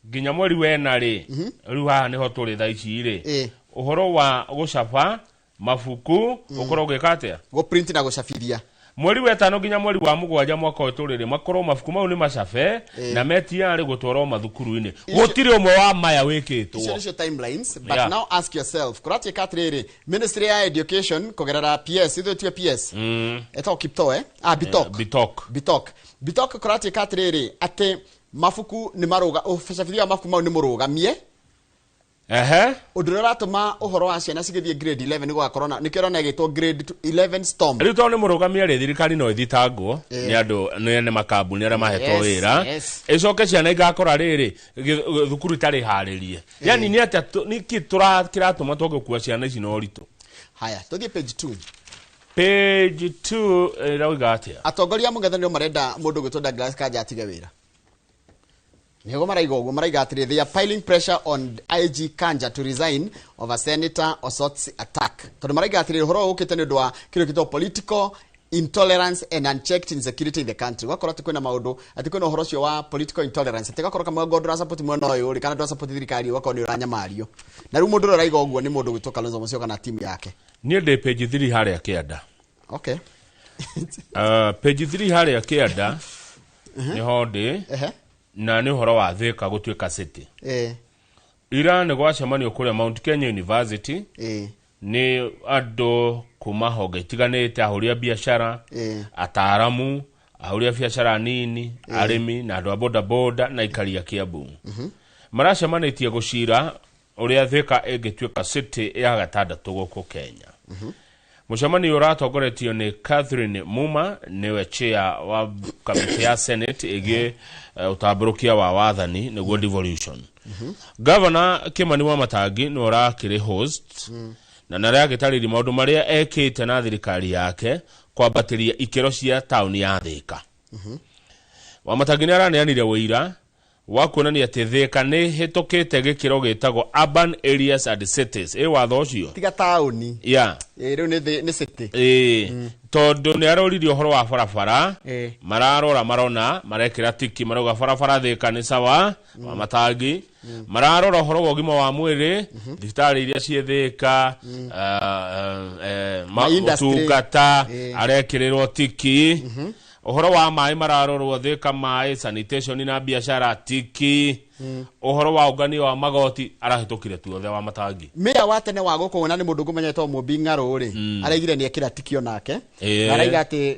nginya mweri wa 4 rĩ rĩu haha nĩho tũrĩ thaa ici rĩ ũhoro wa gũcaba mabuku ũkorwo ũgĩka atĩa? Gũprint na gũcabithia. Mweri wa 5 nginya mweri wa 7 mwaka ũyũ tũrĩ rĩ makorwo mabuku mau nĩ macabe na metiarĩ gũtwarwo mathukuru-inĩ. Gũtirĩ ũmwe wa maya wĩkĩtwo. Icio nĩcio timelines, but now ask yourself, kũratuĩka atĩrĩrĩ, Ministry ya Education kũgerera PS, ithuĩ tue PS. Etagwo Kiptoo, eh? Ah, Bitok. Bitok. Bitok. Bitok kũratuĩka atĩrĩrĩ, atĩ mabuku nĩ marũga, ũcabithia wa mabuku mau nĩ mũrũgamie. Ũndũ ũrĩa ũratũma ũhoro wa ciana cigĩthiĩ grade 11 nĩ gũgakorwo na nĩkĩo ũrona ĩgĩtwo grade 11 storm. Rĩu tondũ nĩ mũrũgamie rĩ, thirikari no ĩthitangwo nĩ andũ nĩ ene makambuni arĩa mahetwo wĩra. Ĩcoke ciana igakora rĩrĩ thukuru itarĩ harĩrie. Yani nĩ atĩa nĩkĩ kĩratũma twage gũkua ciana ici na ũritũ? Haya, tũthiĩ page 2. Page 2 ĩrauga atĩa? Atongoria a mũng'ethanĩro marenda mũndũ ũgwĩtwo Douglas Kanja atige wĩra. Nĩguo maraiga ũguo, maraiga atĩrĩ, they are piling pressure on IG Kanja to resign over Senator Osotsi attack. Tondũ maraiga atĩrĩ, ũhoro ũyũ ũkĩte nĩ ũndũ wa kĩndũ gĩtagwo political intolerance and unchecked insecurity in the country. Gwakorwo atĩ kwĩna maũndũ, atĩ kwĩna ũhoro ũcio wa political intolerance, atĩ gakorwo kamwe ngo ndũra support mwena ũyũ rĩ, kana ndũra support thirikari, ũgakorwo nĩ ũranyamario. Na rĩu mũndũ ũrĩa ũraiga ũguo nĩ mũndũ ũgwĩtwo Kalonzo Musyoka na timu yake. Niĩ ndĩ page 3 harĩa kĩanda. Okay. Page 3 harĩa kĩanda nĩho ndĩ. Na nĩ ũhoro wa Thika gũtuĩka city. Ira nĩ gwacemanio kũrĩa Mount Kenya University. Nĩ andũ kuma honge itiganĩte, ahũri a biacara, ataaramu, ahũri a biacara nini, arĩmi na andũ a bodaboda na aikari a Kiambu. Maracemanĩtie gũcira ũrĩa Thika ĩngĩtuĩka city ya gatandatũ gũkũ Kenya. Mũcemanio ũratongoretio nĩ Catherine Muma, nĩwe chair wa kamĩtĩ ya Senate ĩgiĩ ũtambũrũkia wa wathani nĩguo devolution. Governor Kimani Wamatangi nĩwe ũrakĩrĩ host, na nĩ aragĩtarĩria maũndũ marĩa ekĩte na thirikari yake kwambatĩria ikĩro cia taũni ya Thika. Wamatangi nĩ araneanire ũira wa kuonania atĩ Thika nĩ ĩhĩtũkĩte gĩkĩro gĩtagwo urban areas and cities. Ĩ watho ũcio? Tiga taũni. Yeah. Rĩu nĩ city. Tondũ nĩ aroririe ũhoro wa barabara, mararora marona, marekĩra tiki, marauga barabara Thika nĩ sawa, Wamatangi. Mararora ũhoro wa ũgima wa mwĩrĩ, thibitarĩ iria ciĩ Thika, ũtungata, arekĩrĩrwo tiki. Ũhoro wa maĩ mararorwo Thika, maĩ, sanitation na biacara tiki. Ũhoro wa ũngania wa magoti arahĩtũkire tuothe wa matangi. Mayor wa tene wa gũkũ na nĩ mũndũ ngũmenyete Mũmbi Ng'arũ rĩ, araigire nĩ ekĩra tikio nake. Na araiga atĩ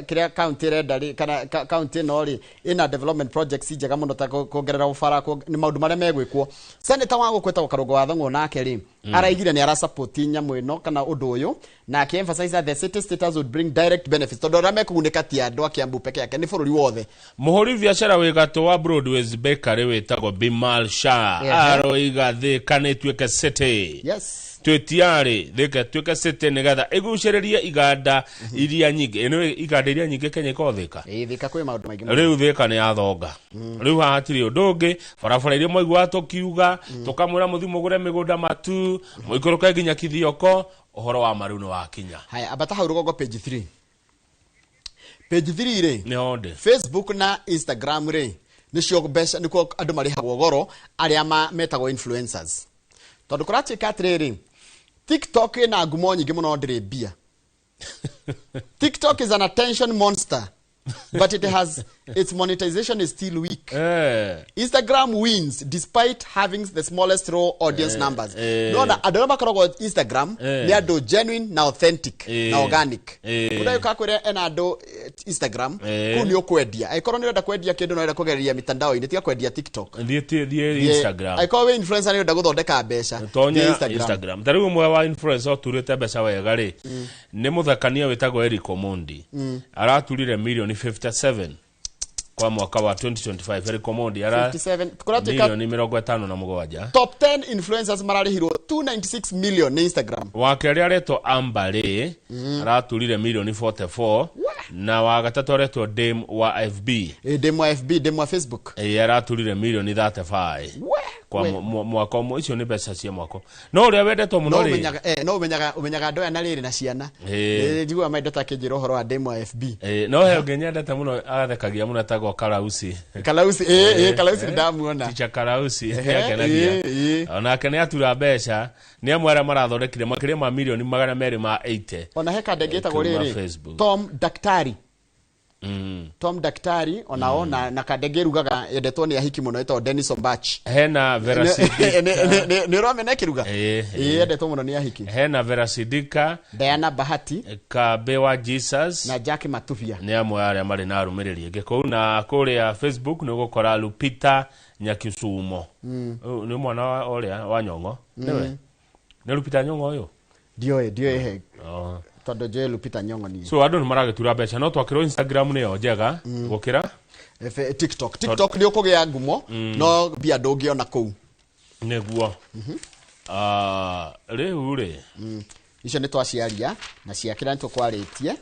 kĩrĩa county ĩrenda rĩ, kana county ĩno rĩ ĩna development projects njega mũno ta kuongerera ũbara, nĩ maũndũ marĩa megwĩkwo. Senator wa gũkũ etagwo Karũngo wa Thong'o nake rĩ, araigire nĩ arasupport nyamũ ĩno kana ũndũ ũyũ, na akĩ emphasize that the city status would bring direct benefits, tondũ arĩa mekũgunĩka ti andũ a Kiambu peke yake, nĩ bũrũri wothe. Mũhũri biacara wĩ gatũ wa Broadways Bakery wĩtagwo Bimal Shah aroiga Thika nĩ ĩtuĩke city. Twĩtiarĩ Thika ĩtuĩke city nĩgetha ĩgucĩrĩrie iganda iria nyingĩ. Ĩno iganda iria nyingĩ Kenya ikoragwo Thika. Ĩĩ, Thika kwĩ maũndũ maingĩ mũno. Rĩu Thika nĩ yathonga. Rĩu haha hatirĩ ũndũ ũngĩ, barabara iria mwaiguaga tũkiuga, tũkamwĩra mũthiĩ mũgũre mĩgũnda matu, mũikũrũke nginya Kithioko, ũhoro wa maru nĩ wakinya. Haya, ambata hau rũgongo page 3. Page 3 rĩ, Nĩ honde. Facebook na Instagram rĩ, nĩcio mbeca, nĩkuo andũ marĩhagwo goro arĩa metagwo influencers. Tondũ kũratuĩka atĩrĩrĩ, TikTok ĩna ngumo nyingĩ mũno ndĩrĩ mbia. TikTok is an attention monster, but it has its monetization is still weak. Instagram wins despite having the smallest raw audience numbers. No na andũ arĩa makoragwo Instagram nĩ andũ genuine na authentic na organic. Ũndũ ũyũ kakwĩra ena andũ Instagram, kũu nĩ ũkwendia. Angĩkorwo nĩ ũrenda kwendia kĩndũ na ũrenda kũgereria mitandao-inĩ, tiga kwendia TikTok. Thiĩ Instagram. Angĩkorwo wĩ influencer nĩ ũrenda gũthondeka mbeca, Tonya thiĩ Instagram. Instagram. Ta rĩu ũmwe wa influencer ũturĩte mbeca wega rĩ, nĩ mũthakania wĩtagwo Eric Omondi. Araturire milioni 57 kwa mwaka wa 2025. Eric Omondi ara 57. Kũratuĩka milioni 57. Top 10 influencers mararĩhirwo 296 million nĩ Instagram. Wa kerĩ aretwo Amber Ray, araturire milioni 44, na wa gatatũ aretwo Dame wa FB. Dame wa FB, Dame wa Facebook. Araturire milioni 35. We, Kwa we. mwaka ũmwe, icio nĩ mbeca cia mwaka. No ũrĩa wendetwo mũno No rĩ. no ũmenyaga andũ aya na rĩrĩ na ciana. Njiguaga maitho ta akĩnjĩra ũhoro wa Dame wa FB. No he ũngĩ nyendete mũno agathekagia mũno etagwo Karausi. Karausi, Karausi ndamuona. Teacher Karausi, nĩakenagia. Onake nĩ atura mbeca, nĩ amwe arĩa marathondekire makĩria ma milioni magana merĩ ma 80. Ona he kandenge ĩtagwo Kuma rĩrĩ, Facebook. Tom Daktari. Tom Daktari, onao na kandenge ĩrugaga yendetwo nĩ ahiki mũno ĩtagwo Dennis Ombach. Hena Vera Sidika. Nĩ ũramenya ĩkĩruga? Yendetwo mũno nĩ ahiki. Hena Vera Sidika, Diana Bahati, Kabe wa Jesus na Jack Matuvia. Nĩ amwe arĩa marĩ na arũmĩrĩri aingĩ kũu. Na kũrĩa Facebook nĩ ũgũkora Lupita Nyakisumo. Ũyũ nĩ mwana wa ũrĩa wa Nyong'o. Nĩwe? Nĩ Lupita Nyong'o ũyũ? Ndiũĩ he. Tondũ njũĩ Lupita Nyong'o niĩ. So andũ nĩ maragĩtura mbeca, no twakĩrwo Instagram nĩyo njega gũkĩra TikTok. TikTok nĩ ũkũgĩa ngumo, no mbia ndũngĩona kũu. Nĩguo. Rĩu rĩ. Icio nĩ twaciaria na ciakĩra nĩ tũkwarĩtie.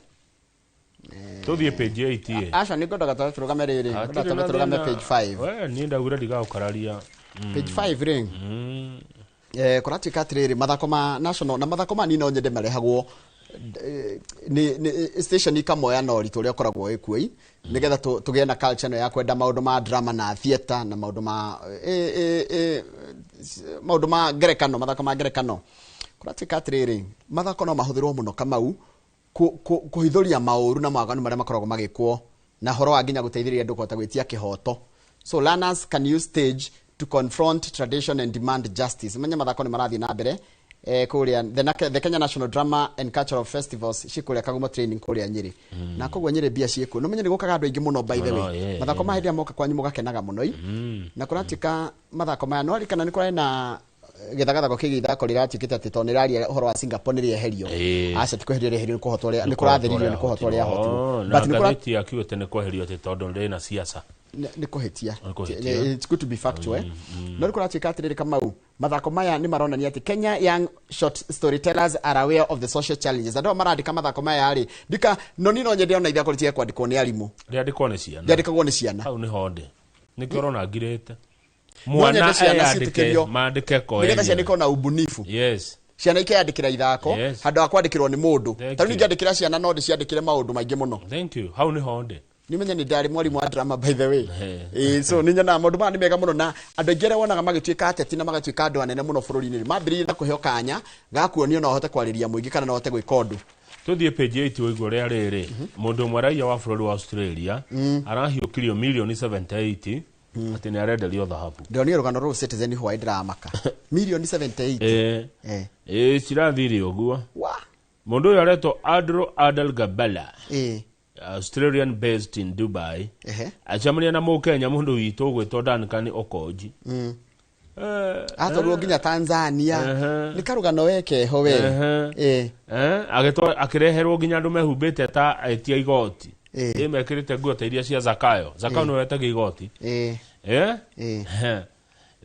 Tũthiĩ page 8 ĩ. Aca, nĩ ngwendaga twambe tũrũgame rĩrĩ. Hatirĩ Ngwendaga twambe na tũrũgame thĩna. page 5. We, niĩ ndaugire ndigagũkararia. Page 5 rĩ. Kũratuĩka atĩrĩrĩ, mathako ma national na mathako ma niĩ no nyende marehagwo, nĩ station ikamoya na ũritũ ũrĩa ũkoragwo wĩ kuo, nĩgetha tũgĩe na culture ĩno ya kwenda maũndũ ma drama na theatre na maũndũ ma, maũndũ ma ngerekano, mathako ma ngerekano. Kũratuĩka atĩrĩrĩ, mathako no mahũthĩrwo mũno Kamau kũhithũria maũru na mawaganu marĩa makoragwo magĩkwo, na horo wa nginya gũteithĩrĩria andũ kũhota gwĩtia kĩhoto. So learners can use stage to confront tradition and demand justice. Menya mathako nĩ marathiĩ na mbere, kũrĩa the Kenya National Drama and Cultural Festivals ci kũrĩa Kagumo training kũrĩa Nyĩrĩ. Na koguo Nyĩrĩ mbia ciĩkuo. No menye nĩ gũkaga andũ aingĩ mũno by the way. Mũno, Mathako ma hĩndĩ ĩrĩa moka kwanyu mũgakenaga mũno i. Na kũratuĩka mathako maya no arikana nĩ kũrarĩ na gĩthagathago kĩgiĩ ithako rĩratuĩkĩte atĩ tondũ nĩraria ũhoro wa Singapore nĩrĩeherio. Aca, ti kweherio rĩeherio, nĩ kũhotwo rĩa-, nĩ kũrathĩrĩrio, nĩ kũhotwo rĩahotirwo. Oh, na But nĩ kũra- ngathĩti yakiugĩte nĩ kweherio atĩ tondũ rĩna siasa. Nĩ kũhĩtia. Nĩ kũhĩtia. It's good to be factual, eh? No nĩ kũratuĩka atĩrĩrĩ Kamau, mathako maya nĩ maronania atĩ Kenya young short storytellers are aware of the social challenges. Andũ aya marandĩka mathako maya rĩ, ndika no niĩ no nyende ona ithako rĩtige kwandĩkwo nĩ arimũ. Rĩandĩkwo nĩ ciana. Rĩandĩkagwo nĩ ciana. Hau nĩho ndĩ. Nĩkĩo ũrona ngirĩte. No Mwana nyende ciana eyandĩke, ciĩtĩkĩrio. mandĩke ko Nĩgetha enyewe. ciana ikorwo na ubunifu. Ciana ikeyandĩkĩra ithako, handũ ha kwandĩkĩrwo nĩ mũndũ. Thank Ta rĩu you. ingĩandĩkĩra ciana no ndĩciandĩkĩre maũndũ maingĩ mũno. Thank you. Hau nĩho ndĩ. Nĩ ũmenye nĩ ndarĩ mwarimũ wa drama by the way. So nĩ nyonaga maũndũ maya nĩ mega mũno, na andũ aingĩ arĩa wonaga magĩtuĩka ateti na magatuĩka andũ anene mũno bũrũri-inĩ rĩ, mambĩrĩirie na kũheo kanya ga kuonio no ahote kwarĩria mũingĩ kana no ahote gwĩka ũndũ. Tũthiĩ page 8 ũigue ũrĩa rĩrĩ. Mũndũ ũmwe raia wa bũrũri wa Australia arahiũkirio milioni 78 Atĩ nĩ arenderio thahabu. Ndĩronire rũgano rũu Citizen hwaĩ, ndĩramaka, mirioni 78. Ĩ cirathire ũguo. Wa. Mũndũ ũyũ aretwo Andrew Adel Gabala, Australian based in Dubai, acemania na mũkenya, mũndũ witũ ũgwĩtwo Duncan Okoji. Atwarirwo nginya Tanzania. Nĩ karũgano we keho we. Akĩreherwo nginya andũ mehumbĩte ta etia igoti. Ĩ mekĩrĩte nguo ta iria cia Zakayo. Zakayo nĩwe wetagia igoti.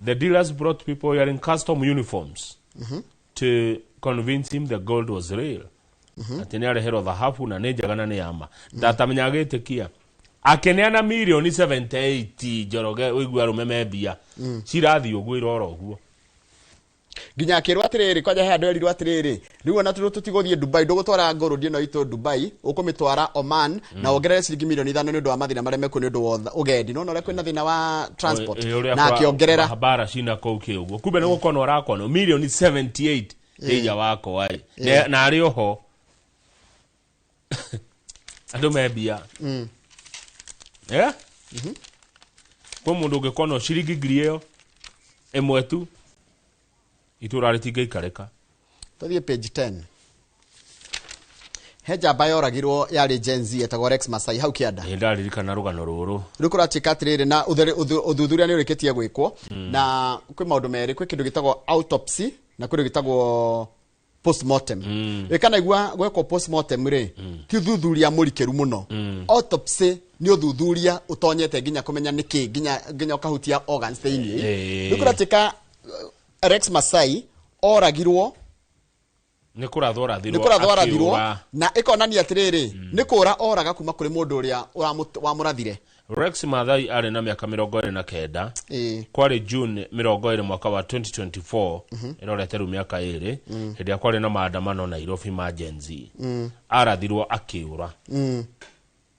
The dealers brought people wearing custom uniforms to convince him the gold was real, atĩ nĩ areherwo thahabu na nĩ njega na nĩ yama. Ndatamenya agĩtĩkia, akĩneana mirioni 78. Njoroge, ũigue arũme membia, cirathiĩ ũguo, irora ũguo. Nginya akĩrwo atĩrĩrĩ, kwanja he andũ erirwo atĩrĩrĩ, rĩu ona tũrĩ tũtigũthiĩ Dubai, ndũgũtwara gold ĩno itũ Dubai, ũkũmĩtwara Oman na wongerere ciringi 5 mirioni nĩ ũndũ wa mathĩna marĩa mekuo nĩ ũndũ wa ũgendi, nona ũrĩa kwĩna thĩna wa transport. Ũrĩa Na akĩongerera. Mbara cina kũu kĩ ũguo, kumbe nĩ gũkonwo arakonwo mirioni 78 ĩiya wakwa ĩ. Na arĩ oho andũ membia. Kwĩ mũndũ ũngĩkonwo ciringi 1,000 tu, itũra rĩtingĩikarĩka. Tũthiĩ page 10. He njamba yoragirwo yarĩ Gen Z etagwo Rex Masai hau kĩanda. Nĩ ndaririkana rũgano rũrũ. Rĩu kũratuĩka atĩrĩrĩ, na ũthuthuria nĩ ũrĩkĩtie gwĩkwo, na kwĩ maũndũ merĩ: kwĩ kĩndũ gĩtagwo autopsy na kwĩ kĩndũ gĩtagwo postmortem. Ĩkanaigua gwekwo postmortem rĩ, ti ũthuthuria mũrikĩru mũno. Autopsy nĩ ũthuthuria ũtonyete nginya kũmenya nĩkĩ, nginya ũkahutia organs thĩinĩ. Rĩu kũratuĩka Rex Masai oragirwo. Nĩ kũrathwo rathirwo. Nĩ kũrathwo arathirwo. Akĩũra. Na ĩkonania atĩrĩrĩ, nĩ kũra oraga kuma kũrĩ mũndũ ũrĩa wamũrathire. Rex Mathai arĩ na mĩaka 29. Kwarĩ June 20 mwaka wa 2024, ĩrorete rĩu mĩaka 2, hĩndĩ ĩrĩa kwarĩ na maandamano Nairobi ma Gen Z. Arathirwo akĩũra.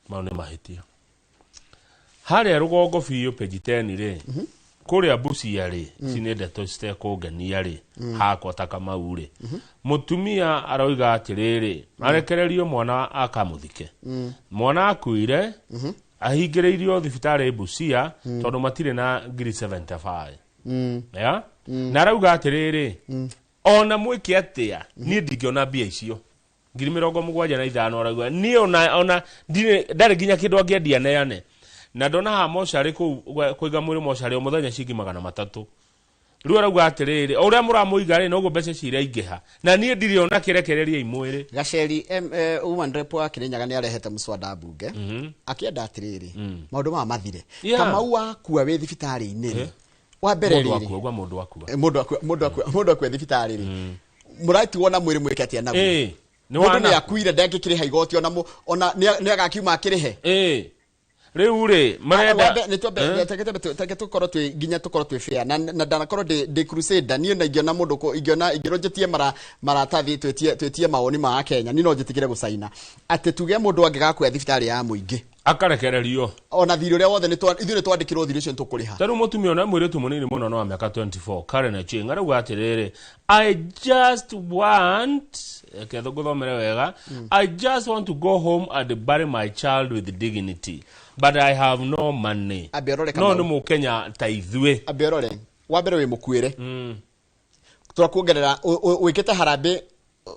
Mau nĩ mahĩtia. Harĩa rũgongo biũ, page 10 rĩ, kũrĩa Busia rĩ, ici nĩ ndeto citekũngenia rĩ. Hakwa ta Kamau rĩ, mũtumia aroiga atĩrĩrĩ, arekererio mwana akamũthike. Mwana akuire ahingĩrĩirio thibitarĩ Busia tondũ matirĩ na ngiri 75. Ya na arauga atĩrĩrĩ, ona mwĩke atĩa, niĩ ndingĩona mbia icio 75,000. Arauga niĩ ona ndarĩ nginya kĩndũ angĩendia neane, na ndona haha mocarĩ kũu kũiga mwĩrĩ mocarĩ o mũthenya ciringi 300. Rĩu arauga atĩrĩrĩ, o ũrĩa mũramũiga rĩ, noguo mbeca ciraingĩha, na niĩ ndirĩ ona kĩrekereria mwĩrĩ. Gaceri woman rep wa Kirinyaga nĩ arehete mũswada mbunge akĩenda atĩrĩrĩ, maũndũ maya mathire. Kamau wakua wĩ thibitarĩ-inĩ rĩ, wa mbere Mũndũ rĩrĩ akua, uga mũndũ akua. Mũndũ akua thibitarĩ rĩ, mũratigwo na mwĩrĩ mwĩke atĩa naguo? Nĩ Mũndũ wana nĩ akuire, ndangĩkĩrĩha igoti, ona ona nĩ agakiuma akĩrĩhe. Rĩu rĩ, marenda Reke tũkorwo twĩ nginya tũkorwo twĩ fair, na ndanakorwo ndĩ crusader niĩ, na ingĩona mũndũ ingĩona ingĩrwo njĩtie maratathi twĩtie mawoni ma Kenya, niĩ no njĩtĩkĩre gũcaina atĩ tuge mũndũ angĩgakua thibitarĩ ya mũingĩ akarekererio. Ona thirĩ ũrĩa wothe ithuĩ nĩ twandĩkĩrwo thirĩ ũcio nĩ tũkũrĩha. Ta rĩu mũtumia ũna mũirĩtu mũnini mũno no wa mĩaka 24, Karen Achieng, arauga atĩrĩrĩ, "I just want," reke ngũthomere wega, "I just want to go home and bury my child with dignity, but I have no money." Ambe ũrore No Kamau. nĩ mũkenya ta ithuĩ. Ambe ũrore, wa mbere wĩ mũkuĩre, tũrakuongerera wĩkĩte harambĩ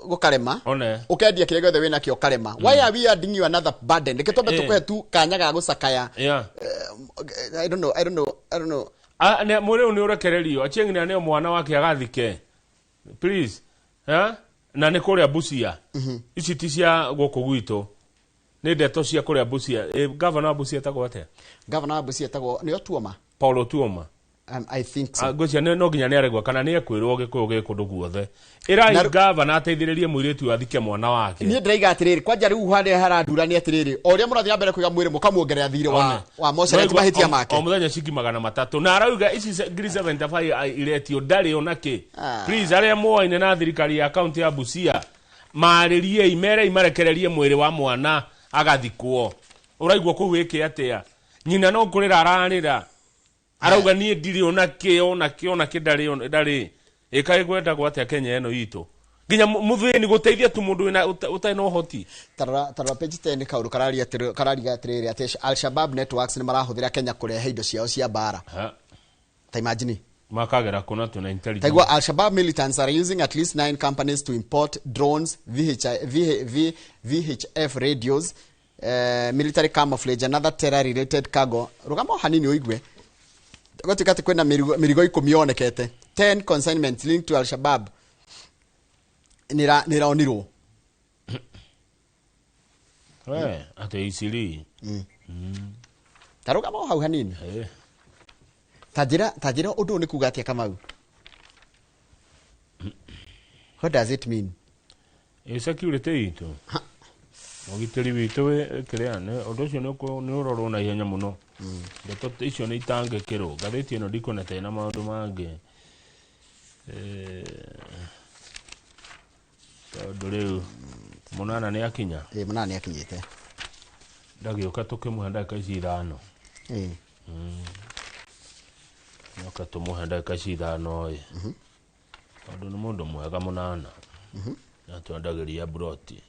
gũkarema, One. ũkendia kĩrĩa gĩothe wĩnakĩo ũkarema. Why are we adding you another burden? Reke twambe tũkũhe tu kanya ga gũcakaya. I don't know, I don't know, I don't know. Ah, mwĩrĩ ũyũ nĩ ũrekererio, Achieng nĩ aneo mwana wake agathike, please. Eh? Na nĩ kũrĩa Busia, ici ti cia gũkũ gwitũ, nĩ ndeto cia kũrĩa Busia. Gavana wa Busia etagwo atĩa? Gavana wa Busia etagwo nĩ Otuoma. Paul Otuoma. I think so. Ah, ngwĩciria no nginya nĩ aregwa kana nĩ ekwĩrwo gĩkũyũ gĩ kũndũ guothe. Ĩrai gavana ateithĩrĩrie mũirĩtu ũyũ athike mwana wake. Niĩ ndĩraiga atĩrĩrĩ, kwanja rĩu harĩa harandura nĩ atĩrĩrĩ, o ũrĩa mũrathiĩ na mbere kũiga mwĩrĩ mũkamuongerera thirĩ wa One. wa mocarĩ, ti Ũraigua mahĩtia make. O mũthenya ciringi 300, na arauga ici 75,000 iretio ndarĩ ona kĩ. Please, arĩa moaine na thirikari ya kaunti ya Busia, marĩriei, merei marekererie mwĩrĩ wa mwana agathikwo. Ũraigua kũu wĩke atĩa? Nyina no kũrĩra ararĩra, arauga niĩ ndirĩ ona kĩ, ona kĩ, ona kĩ ndarĩ, ndarĩ ĩkaĩ gwendagwo atĩa Kenya ĩno itũ. Nginya muthĩni gũteithia tu mũndũ wĩna ũtarĩ na ũhoti. Tarora page 10 kaũndũ kararia atĩrĩ kararia atĩrĩrĩ atĩ Al-Shabaab networks nĩ marahũthĩra Kenya kũrehe indo ciao cia mbara. Ta imagine. Makagera kũna twĩna intelligence. Taigua Al-Shabaab militants are using at least 9 companies to import drones, VHF radios, military camouflage and other terror related cargo. Rugama hanini uigue. Gũtuĩka atĩ kwĩna mĩrigo 10 yonekete. 10 consignments linked to Al-Shabaab nĩraonirwo. We, atĩ iciri. Ta rũgama hau hanini. Ta njĩra ũndũ ũyũ nĩ kuga atĩa Kamau? What does it mean? Security itũ. Ũgitĩri witũ kĩrĩa ũndũ ũcio nĩ ũrorwo na ihenya mũno. Ndeto icio nĩ itangĩkĩrwo. Ngathĩti ĩno ndikuona ta ĩna maũndũ mangĩ. Tondũ rĩu mũnana nĩ akinya. Mũnana nĩ akinyĩte. Ndagĩũka tũkĩmũhe ndagĩka ici 5. Nyoka tũmũhe ndagĩka ici 5 ĩ. Tondũ nĩ mũndũ mwega mũnana. Na twendagĩria broti.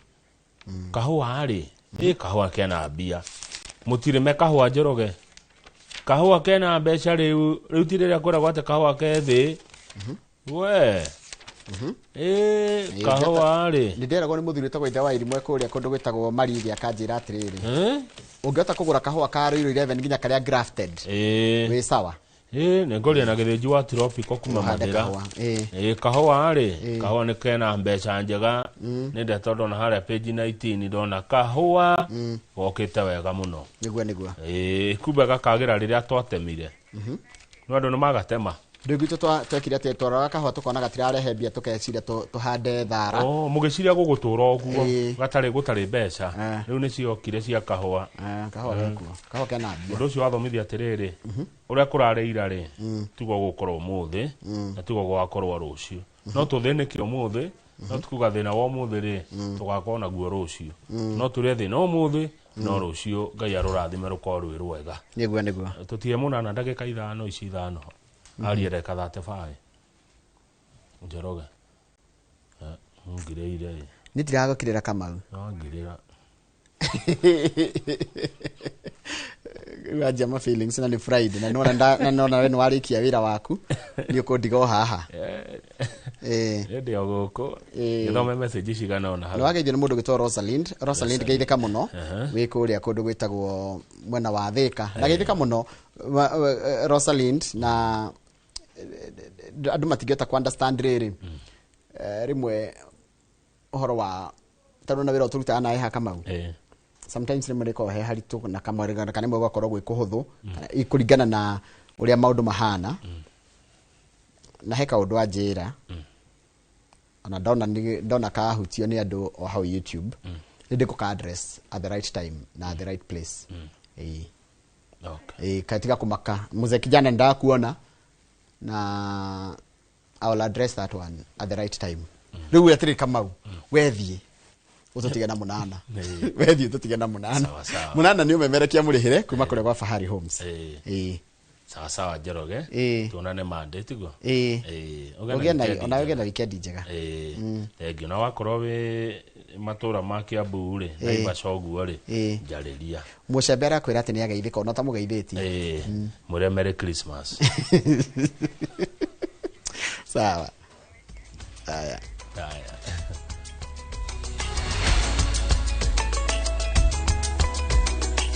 Kahũa rĩ, kahũa kena mbia. Mũtirĩme kahũa Njoroge. Kahũa kena mbeca rĩu, rĩu ti rĩrĩa kwĩragwo atĩ kahũa ke thĩ. We. Kahũa rĩ. Nĩ ndĩragwo nĩ mũthuri wĩtagwo Ithe wa Irimwe kũrĩa kũndũ gwĩtagwo Marithi akanjĩra atĩrĩrĩ. Ũngĩhota kũgũra kahũa ka Ruiru 11 nginya karĩa grafted. Wĩ sawa. Nĩ ngũria na gĩthĩnji wa tropical kuma Mathĩra. Kahũa rĩ, kahũa nĩ kena mbeca njega. Nĩ ndeto ndona harĩa page 19 ndona kahũa gokĩte wega mũno. Nĩguo. Kumbe gakagĩra rĩrĩa twatemire. No andũ nĩ magatema. Rĩu gwitũ twekire atĩ twaroraga kahũa tũkona gatirarehe mbia tũkeciria tũhande thara. Mũgĩciria gũgũtũra ũguo gatarĩ gũtarĩ mbeca. Rĩu nĩ ciokire cia kahũa. Kahũa gekuo. Kahũa kena mbia. Ũndũ ũcio wathomithia atĩrĩrĩ, ũrĩa kũrarĩ ira rĩ, tiguo gũgũkorwo ũmũthĩ, na tiguo gũgakorwo rũciũ. No tũthĩnĩke ũmũthĩ, no tikuga thĩna wa ũmũthĩ rĩ, tũgakorwo naguo rũciũ. No tũrĩe thĩna ũmũthĩ, no rũciũ Ngai arũrathime rũkorwo rwĩ rwega. Nĩguo. Tũtige mũnana ndagĩka 5 ici 5. Arie ndagĩka 35. Njoroge. Ngirĩire. Nĩ ndiragũkirĩra Kamau. No ngirĩra. Wanjia ma feelings na nĩ Friday na nona na we nĩ warĩkia wĩra waku nĩ ũkũndiga o haha. Ndĩ o gũkũ. Gĩthome message cigana ona hau. Nĩ wageithio nĩ mũndũ gwĩtwo Rosalind. Rosalind geithĩka mũno. Wĩ kũrĩa kũndũ gwĩtagwo mwena wa Thĩka. Na geithĩka mũno Rosalind na andũ matingĩhota ku understand rĩrĩ. Rĩmwe ũhoro wa tondũ na wĩra ũtũrutaga nawe haha Kamau. Sometimes rĩmwe rĩkoragwo he haritũ na kamwe kana rĩmwe gũgakorwo gwĩ kũhũthũ kũringana na ũrĩa maũndũ mahana. Na he kaũndũ anjĩra ona ndona kahutio nĩ andũ o hau YouTube. Nĩ ndĩgũka address at the right time na at the right place. Katiga kũmaka mzee kijana ndakuona na I will address that one at the right time. Rĩu atĩrĩ Kamau, wethiĩ ũtũtige na mũnana. Wethiĩ ũtũtige na mũnana. Mũnana nĩ ũmemerekia mũrĩhĩre kuma kũrĩa gwa Fahari Homes. Sawa sawa Njoroge. Tuonane Monday tiguo. Ona ũgĩe na weekend njega. Thengiũ. Na wakorwo wĩ matũra ma Kiambu rĩ, Naivasha ũguo rĩ, njarĩria. Mũcembe arakwĩra atĩ nĩ ageithĩka ona ũtamũgeithĩtie. Mwĩre Merry Christmas. Sawa. Haya.